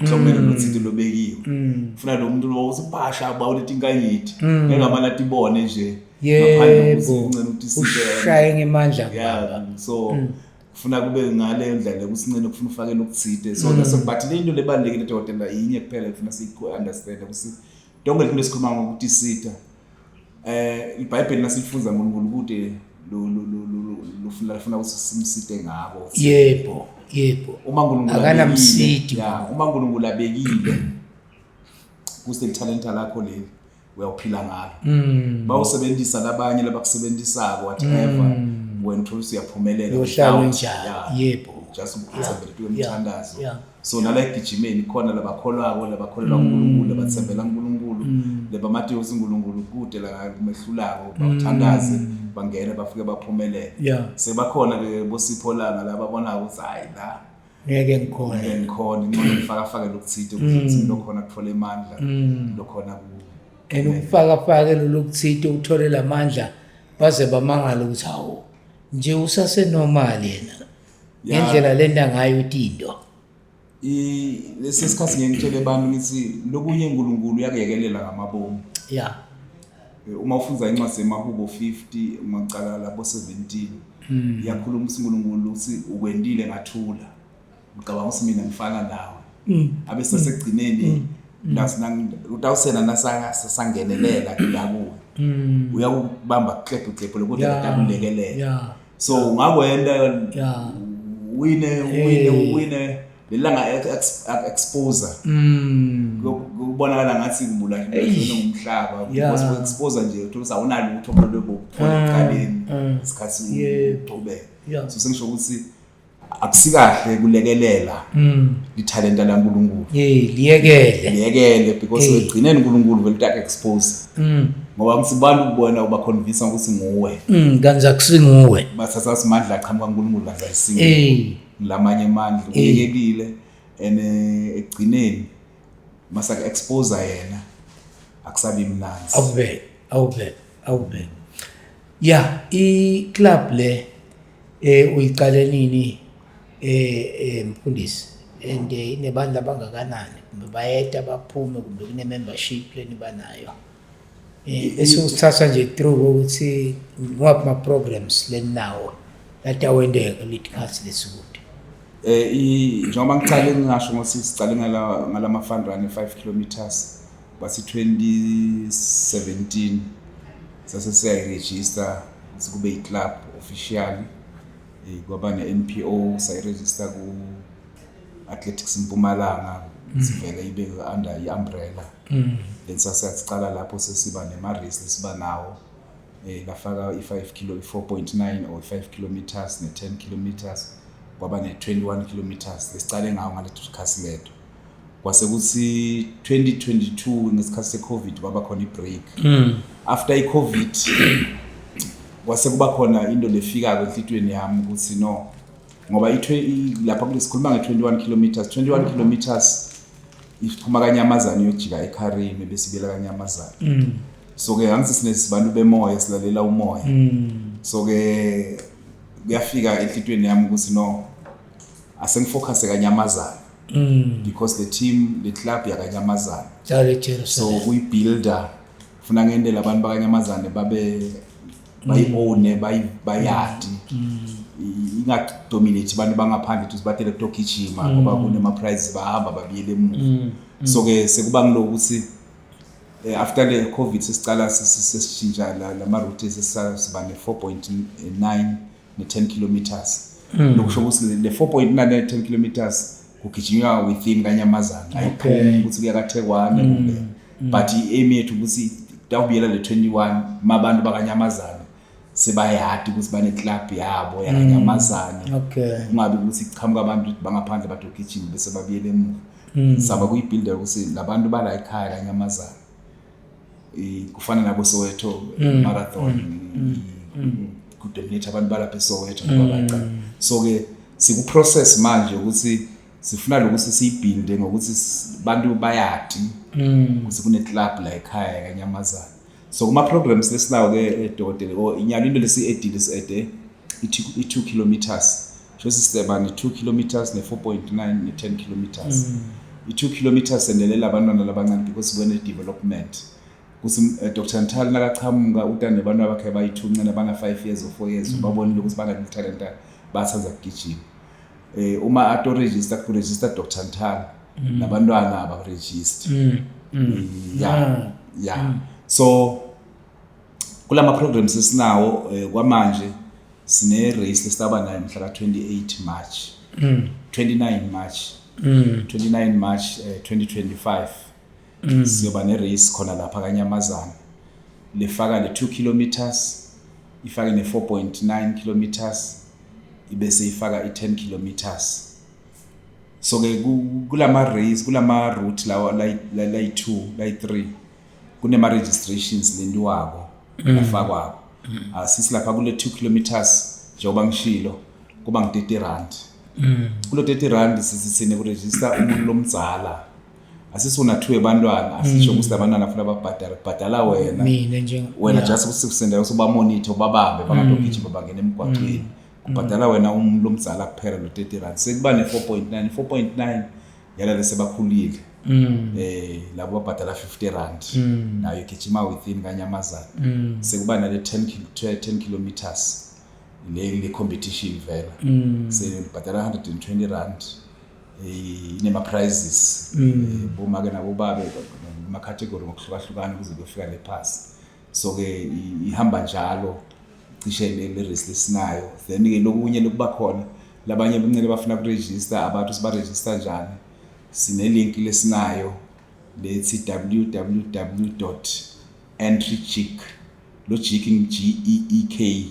mhlawumbe nothinte lobekiwe. Ufuna lo muntu lo usibasha bawuletha inkanyithi. Ngeke amane atibone nje. Yebo. Ushaye ngemandla. Yeah, so kufuna kube ngale ndlela ukuthi kufuna ufake lokuthide. So that's but le into lebalekile dokotela yinye kuphela kufuna siku understand ukuthi donke into esikhuluma ngokuthi sitha. iBhayibheli nasilifunza ngoNkulunkulu kude lo lo lufuna ukuthi simsite ngabo. Yebo, yebo. Uma uNkulunkulu akanamsidi. Yeah, uma uNkulunkulu abekile kuse talent lakho leli uyaphila ngalo. Bawusebenzisa labanye labakusebenzisako whatever wena uthola usiyaphumelela. Uyohlala njalo. Yebo. Just ukuthembela kwemthandazo. So nala egijimeni khona labakholwako labakholelwa kuNkulunkulu labathembela kuNkulunkulu lebamati uNkulunkulu kude la kumehlulako bathandaze bangene bafike baphumelele. Sebakhona ke boSipho Langa lababona ukuthi hayi la ngeke ngikhona. Ngikhona ngcono ngifaka fake lokuthide ukuthi lokhona kuthola amandla lokhona ku and ukufaka fake lokuthide uthole lamandla baze bamangala ukuthi hawo nje usase normal yena. Ngendlela lenda ngayo itinto. Lesi sikhathi ngiyengitshele abantu ngithi lokunye uNkulunkulu uyakuyekelela ngamabomu. Yeah. Uma ufunza incwadi emahubo 50 ungacala labo 17 iyakhuluma uNkulunkulu ukuthi ukwendile ngathula. Ngicabanga ukuthi mina ngifana nawe. Abe sesegcineni utawusena nasangenelela la kuwe. Uyakubamba klephu klephu lokuthi akulekelela. So ungakwenda wine lelanga exposure. Kubonakala ngathi kubula ngumhlaba because exposure nje uthola awunalo ukuthi obulwe bokuthola ekuqaleni isikhathi uqhubeka. So sengisho ukuthi akusikahle kulekelela ithalenta laNkulunkulu. Liyekele. Liyekele because egcineni uNkulunkulu vele utak expose. Ngoba ngithi abantu kubona uba convince ukuthi nguwe. Kanti akusinguwe. Bathatha simandla aqhamuka kuNkulunkulu kanti ayisinguwe. Lamanye amandla uyekelile and egcineni mase expose yena akusabi mnanzi. Awube. Yeah, i club le uyiqale nini mfundisi and inebandla abangakanani kumbe bayeta baphume kumbe kune membership lenibanayo bese usithatha nje through ukuthi ngwaphi ama programs leninawo latawendeka letikhathi lesikude. Njengoba ngicale ngingasho ngokuthi sicale ngalama fun run 5 kilometers bathi 2017 sase siyayiregister ukuthi kube i-club officially. Kwaba ne-NPO sayiregister ku Athletics Mpumalanga sivele ibe under i-umbrella. Then sasiyaqala lapho sesiba nema race lesiba nawo lafaka i5 kilo i4.9 or 5 kilometers ne10 kilometers kwaba ne21 kilometers lesicale ngawo ngaleto sikhathi leto. Kwase kuthi 2022 ngesikhathi seCovid kwaba khona ibreak. After iCovid kwase kuba khona into lefika enhlitweni yami ukuthi no ngoba lapha kulesikhuluma nge21 kilometers 21 kilometers iphuma kanyamazana iyojika eKharime bese ibela kanyamazana. So ke angithi sinesibantu bemoya silalela umoya. So ke kuyafika enhlitweni yami ukuthi no asengifocus kanyamazana. Because the team, the club yakanyamazane. Jale So Jerusalem. kuyibuilder funa ngendlela abantu bakanyamazane babe bayi-own, bayadi, ingadominate abantu bangaphandle ukuthi batele kutogijima ngoba kunema-prizes, bahamba babuyele emuva. So-ke sekuba ngilokuthi after le COVID sesicala sesishintsha lama-route, sesiba ne-4.9 ne-10 kilometers. Lokusho ukuthi le 4.9 ne-10 kilometers kugijinywa within kanyamazane, ayiphumi ukuthi kuya kathekwane kumbe, but i-aim yethu ukuthi tawubuyela le 21 mabantu bakanyamazane sebayadi ukuthi bane-club yabo yakanyamazane, kungabi ukuthi kuchamuka abantu bangaphandle badogijima bese babuyele emuva. Saba kuyibuilder ukuthi labantu bala ekhaya kanyamazane, kufana nabo Soweto Marathon, kudominate abantu balapha eSoweto ngoba baca. So ke siku process manje ukuthi sifuna lokuthi siyibuilde ngokuthi bantu bayadi ukuthi kune club la ekhaya kanyamazane. So kuma programs lesinawo ke, dokotela, or inyalo into lesi-edile, si-ede i-2 kilometers. So siseba ne-2 kilometers, ne-4.9, ne-10 kilometers. I-2 kilometers sendelela abantwana labancane because sibone development kuthi Dr Ntali nakachamuka utane nabantwana bakhe bayi-2 ncane bana 5 years or 4 years, babonile ukuthi banaleli talent, bathanda kugijima. Uma ato register, ku register Dr Ntali, nabantwana abaregister. Yeah, so kulama programs esinawo kwamanje sine race lesitaba nayo mhla ka 28 March, 29 March, 29 March 2025. Siyoba ne race khona lapha kanyamazana lefaka le 2 kilometers, ifake ne 4.9 kilometers, ibese ifaka i-10 kilometers. So ke kulama race, kulama route lawa la 2, la 3, kunema registrations lentiwako, lafakwako. Asisi lapha kule 2 kilometers, njengoba ngishilo, kuba ngu-30 rand. Kulo 30 rand sithi sine kuregister umuntu lomdzala. Asisuna two ebantwana, asisho ukuthi labantwana funa babhadala, kubhadala wena. Mina nje. Wena, just ukuthi kusendela ukuthi ubamonitor, ubabambe bangatogijima bangena emgwaqweni. Kubhadala wena umuntu lomdzala kuphela lo 30 rand. Sekuba ne-4.9, 4.9 yalala sebakhulile, labo babhadala 50 rand, nayo igijima within kanyamazana. Sekuba nale 10 kilometers, le competition vela sebhadala 120 rand, inema prizes, boma ke nabo babe ama category ngokuhlukahlukana kuze kuyofika le phasi. So ke ihamba njalo cishe le race lesinayo. Then ke lokunye lokuba khona, labanye bencele bafuna kuregister, abantu siba register njani? Sine link lesinayo lethi www.entrygeek, lo geek G E E K,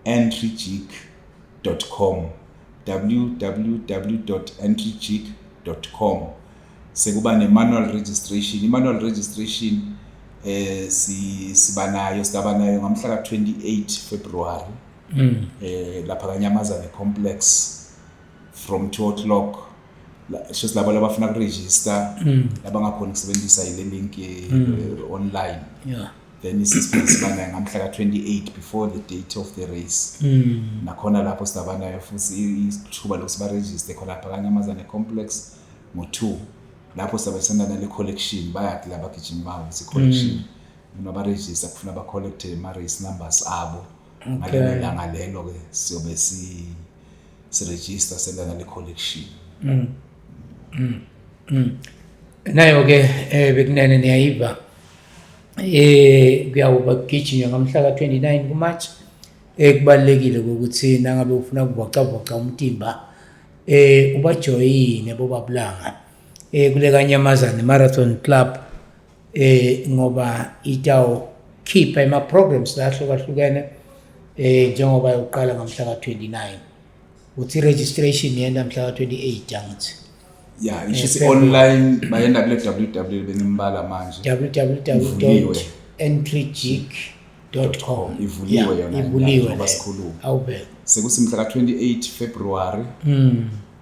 entrygeek.com, www.entrygeek.com. Sekuba ne-manual registration. I-manual registration si siba nayo, sitaba nayo ngamhla ka-28 February lapha kanyamazane complex from 2 o'clock. Sho labo labafuna kuregister labangakhona ukusebenzisa ile link online. Then isiphinde siba nayo ngamhla ka-28 before the date of the race. Nakhona lapho sitaba nayo futhi ithuba lokuthi baregister khona lapha kanyamazane complex ngo-2. Lapho sabe senda nale collection, bayadi labagijimi babo ukuthi collection uma baregister kufuna ba-collecte ama-race numbers abo. Ngalelo langa lelo ke siyobe si siregister, senda nale collection. Nayo ke bekunene niyayiva, kuyawuba kugijinywa ngamhla ka-29 kuMarch. Kubalekile ukuthi nangabe ufuna ukuvocavoca umtimba, ubajoyine bobabulanga kule kanyamazane Marathon Club, ngoba itawo khipha ama programs la ahlukahlukene, njengoba yokuqala ngamhla ka-29, uthi registration yenda mhla ka-28, angithi? Ya, isho si online bayenda kule www bengimbala manje. Ivuliwe. www.entrygeek.com. Ivuliwe yona Ivuliwe njengoba leyo. sikhuluma. Awubheke. Sekuthi mhla ka-28 February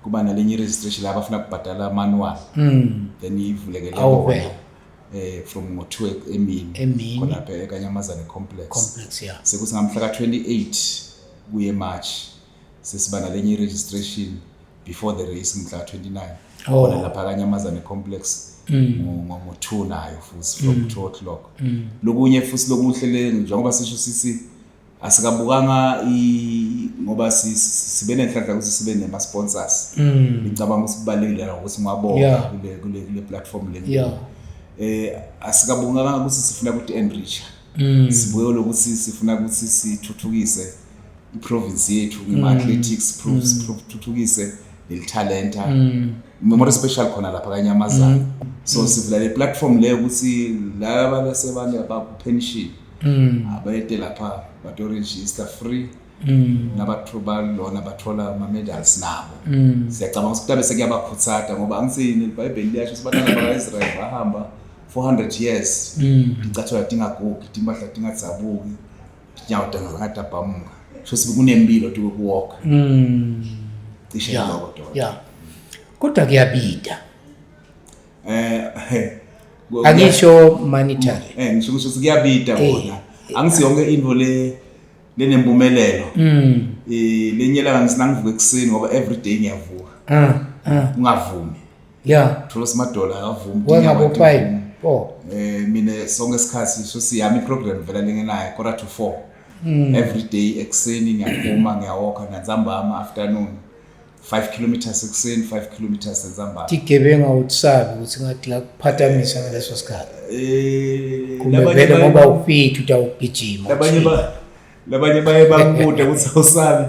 kuba nalenye i-registration la abafuna kubhadala manual, then ivulekele Awubheke. bona from ngo-2 emini. Emini. Khona lapha ekanyamazane complex. Complex, ya. Sekuthi ngamhla ka-28 kuye March sesiba nalenye i-registration. Before the race ngomhla 29 khona lapha kaNyamazane Complex ngo-2 nayo futhi from 2 o'clock. Lokunye futhi lokuhle, njengoba sisho sithi asikabukanga ngoba sibe nenhlanhla ukuthi sibe nema-sponsors. Ngicabanga ukuthi kubalulekile la ukuthi ngiwabonge kule platform le. Asikabukanga ukuthi sifuna ukuthi enrich, sibuye lokuthi sifuna ukuthi sithuthukise iprovince yethu ngema-athletics, sithuthukise leli talenta, more special khona lapha kaNyamazane. So sivula le platform leyo ukuthi laba lasebane abaku-pension abayete lapha bato-register free, nabathu balona bathola ama-medals nabo. Siyacabanga ukuthi kutabe sekuyabakhuthaza, ngoba angisini iBhayibheli liyasho ukuthi abantwana baka-Israyeli bahamba 400 years, ticathulo tingagugi, timpahla tingadzabuki, tinyawo tangatabhamuka, sho sibe kunempilo tuke kuwalk cishe lokho, dokotela. Yeah, kodwa kuyabida. Angisho monetary. Ngisho ukuthi kuyabida kona. Angithi yonke into le lenempumelelo. Lenye langa ngisina ngivuka ekuseni, ngoba every day ngiyavuka. Ungavumi. Thola simadola akavumi. Wangabo 5 4. Mina sonke isikhathi so siyami program vela lengenayo 3:45. Every day ekuseni ngiyaphuma, ngiyawalka, nantsambama afternoon 5 kilometers ekuseni, 5 kilometers entsambama. Tigebengu awutsabi ukuthi ngathi ngakuphathamisa ngaleso sikhathi? Kumbe vele ngoba ufit utawugijima. Labanye baye bangibuda ukuthi awusabi.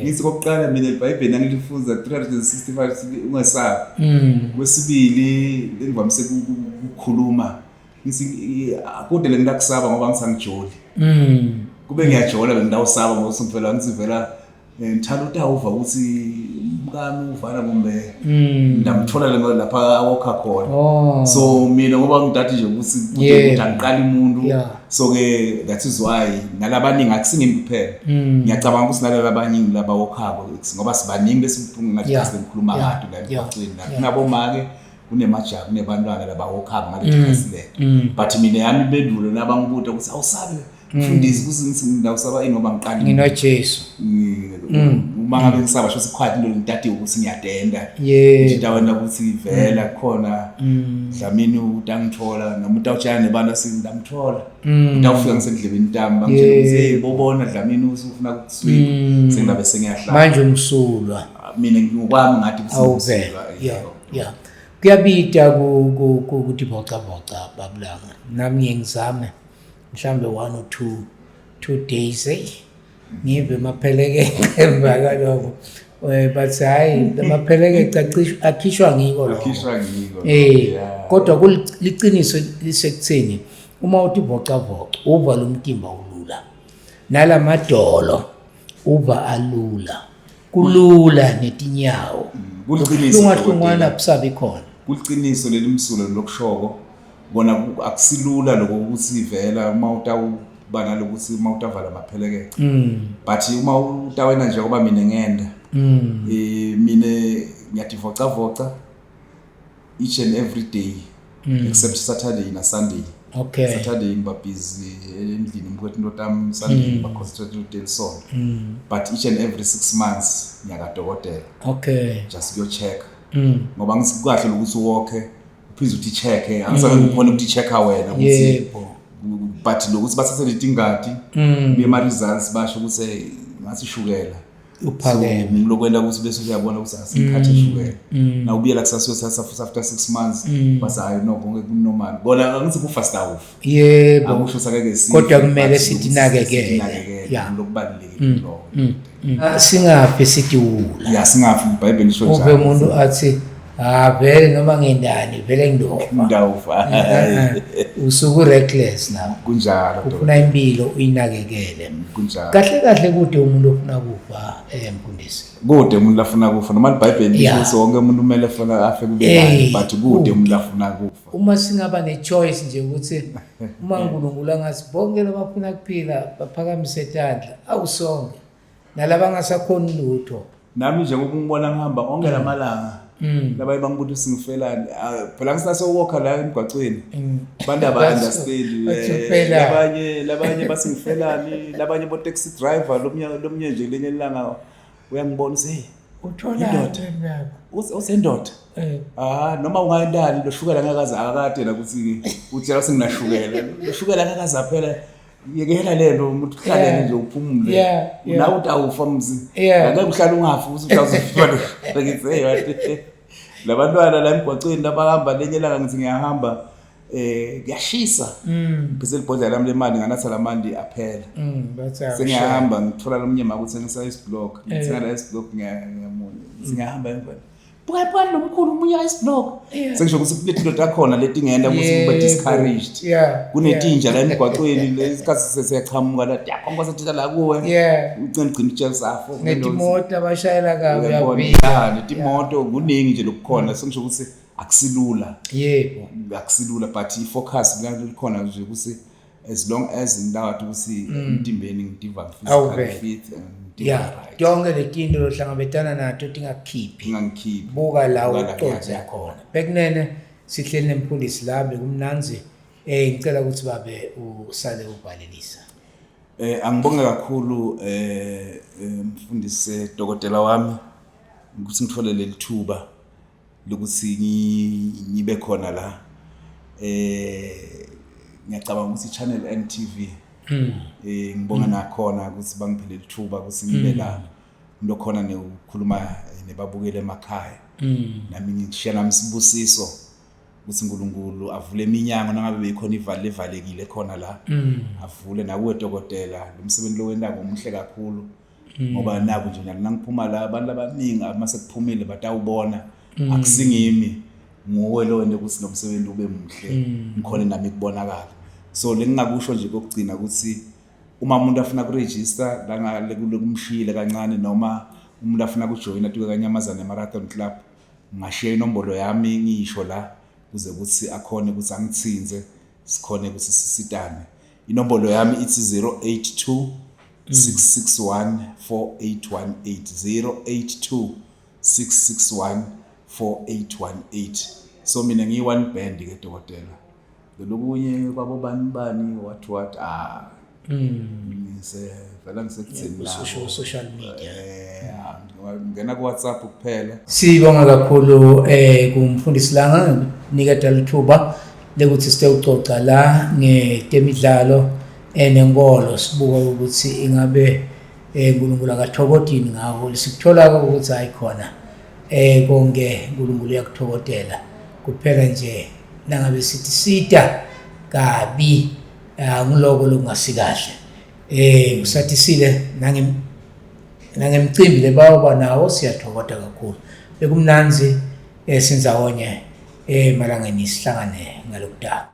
Ngithi kokuqala mina iBhayibheli angilifunza 365, sithi ungesabi. Kwesibili, lengivamise ukukhuluma ngithi akude le ngilakusaba ngoba ngisangijoli. Kube ngiyajola bengidawusaba, ngoba sengivela ngithi vela ngithanda utawuva ukuthi umkami uvana kumbe ndamthola le lapha awokha khona. So mina ngoba ngidati nje ukuthi ukuthi angiqali umuntu. So ke that is why nalabaningi, akusingimi kuphela, ngiyacabanga ukuthi nalaba abaningi labawokhako, ngoba sibaningi bese ngathi ngikhuluma kade la emgwaqweni la kunabomake, kunemajaha, kunebantwana labawokhako ngaleti khathi leto. But mina yami impendulo nabangibuta ukuthi awusabe mfundisi, kuze ngithi ngidawusaba ini ngoba ngiqala nginoJesu. Uma ngabe ngisaba, sho sikhwathi into ngitatiwe ukuthi ngiyadenda endaweni ukuthi vela khona Dlamini utangithola noma utawutshela nebantu asindamthola, utawufika ngisendlebeni tami bangitshela ukuthi hey, bobona Dlamini usufuna ukuswima, sengabe sengiyahlala. Manje umsulwa. Mina ngokwami ngathi awuvela. Yeah, kuyabida kutibocavoca, babulanga. Nami ngiye ngizame mhlambe one or 2 days, hey, ngive mapheleke emva kaloko. Bathi hayi, lamapheleke akhishwa ngiko lokho. Akhishwa ngiko. Kodwa kuliciniso lisekutheni uma uthi vocavoca uva lo mtimba ulula, nalamadolo uva alula, kulula netinyawo. Kuliciniso. Hlungahlungwana kusabi khona. Kuliciniso leli msulo lokushoko kona, akusilula lokho ukuthi vela uma utawuba nalokuthi uma utavala mapheleke, but uma utawena njengoba mina ngenda, mina ngiyadivocavoca each and every day except Saturday na Sunday. Saturday ngiba busy endlini, ngiphethe into tami. Sunday ngiba concentrate into elisonto, but each and every 6 months ngiyakadokotela just kuyo-check, ngoba ngisikukahle ukuthi uwokhe uphinde uthi check, angisabe ngikhona ukuthi checka wena ukuthi but lokuthi bathathe letingadi buye results basho ukuthi, hey, ngathi shukela uphakeme. So ngilokwenda ukuthi bese uyabona ukuthi asikhathi eshukela na ubuyela kusasa uyothatha futhi after 6 months, base hayi no, konke kunormal bona. Angithi ku-fast awufa. Akusho sakeke sife, Kodwa kumele but sitinakekele. Sitinakekele. Lokubalulekile lokho. Ah, singafi sitiwula. Ya, singafi, iBhayibheli lisho Uve njalo. umuntu athi, ah, vele noma ngendani vele ngidofa. Ndawufa. Usuku reckless la. Kunjalo. Ufuna impilo uyinakekele. Kunjalo. Kahle kahle kude umuntu ofuna kufa, mfundisi. Kude umuntu lafuna kufa, noma iBhayibheli lisho ukuthi wonke umuntu kumele afuna afe kube kanye, but kude umuntu lafuna kufa. Uma singaba ne-choice nje ukuthi uma uNkulunkulu angathi bonke labafuna kuphila baphakamise itandla, awusonke nalaba ngasakhoni lutho. Nami nje ngokungibona ngihamba onke lamalanga, labaye bangibuta ukuthi ngifelani. Ah, phela ngisasowokha la emgwacweni, abantu aba-understand. Bathi ufelani. Labanye bathi ngifelani, labanye bo-taxi driver, lomnye nje lenye ilanga uyangibona uthi, hey. Uthola Indoda. Usendoda. Eh. Ah, noma ungayentani lo shukela ngeke aze akade la ukuthi utshela senginashukela. Lo shukela ngeke aze aphela. Yekela lento umuntu uhlale Yeah. nje uphumule. Yeah. Nawe utawufa mzi. Yeah. Ngeke uhlale ungafi uthi utawufa. Ngithi hey wathi labantwana la emgwaqweni labahamba lenye ilanga ngithi ngiyahamba kuyashisa. Ngiphethe ibhodlela lami lemali nganatha lamandi aphela. Bathi awusha. Sengiyahamba ngithola lo mnyama ukuthi ngisa ice block. Eh. Ngithenga la ice block ngiyamunya. Singiyahamba emva. Buka buka lo mkhulu umunye ice block. Yeah. Sengisho ukuthi kunetinto takhona letingenda ukuthi ube Yebo. discouraged. Yeah. Kunetinja la emgwaqweni lesikhathi sesiyachamuka la yakhonkosa thina la kuwe. Yeah. Ucela ugcina utshela safo. Netimoto abashayela kabi Uyabona, uyabika. ya, netimoto kuningi nje lokukhona sengisho ukuthi akusilula. Yebo. Akusilula but i-focus la likhona nje ukuthi as long as ngilawadi ukuthi emtimbeni ngidiva physically Awuvele. fit and ngidiva Yeah. right. Tonke letinto lohlangabetana nato tingakukhiphi. Ngingangikhiphi. Buka la Buka la ucondze ngiya khona. Bekunene sihleli nemfundisi la bekumnanzi. Ngicela ukuthi babe usale ubhalelisa. Angibonge kakhulu mfundisi dokotela wami ukuthi ngithole leli thuba lokuthi ngibe khona la. Ngiyacabanga ukuthi Channel NTV ngibonga nakhona ukuthi bangiphe leli thuba ukuthi ngibe la ngilokhona nekukhuluma nebabukeli emakhaya. Nami ngishiya nami sibusiso ukuthi uNkulunkulu avule iminyango nangabe beyikhona ivale evalekile khona la. Avule nakuwe dokotela, lo msebenzi lo wentako muhle kakhulu. Ngoba naku nje nyalo nangiphuma la abantu abaningi mase kuphumile batawubona akusingimi nguwe lo wente ukuthi lo msebenzi ube muhle ngikhona nami kubonakala. So lengingakusho nje kokugcina ukuthi uma umuntu afuna kuregister la ngale kumshiyile kancane noma umuntu afuna kujoyina tuke kaNyamazane Marathon Club ngashiya inombolo yami ngisho la kuze ukuthi akhone ukuthi angithinze sikhone ukuthi sisitane. Inombolo yami ithi 082 661 4818 082 661 4818. So mina ngiyi one band ke dokotela. Lokunye kwabo bani bani what what ngise vela ngisekuthini la Social media. Ngena ku WhatsApp kuphela. Sibonga kakhulu kumfundisi Langa ngokuniketa lithuba lekuthi sitewucoca la ngetemidlalo nenkolo sibuka ukuthi ingabe uNkulunkulu akathokotini ngako. Sikuthola ukuthi hayi khona konke uNkulunkulu uyakuthokotela kuphela nje nangabe sithi sita kabi ngiloko lokungasikahle. Usathisile nangemcimbi lebawa nawo siyathokota kakhulu. Bekumnanzi sindzawonye emalangeni sihlangane ngalokudala.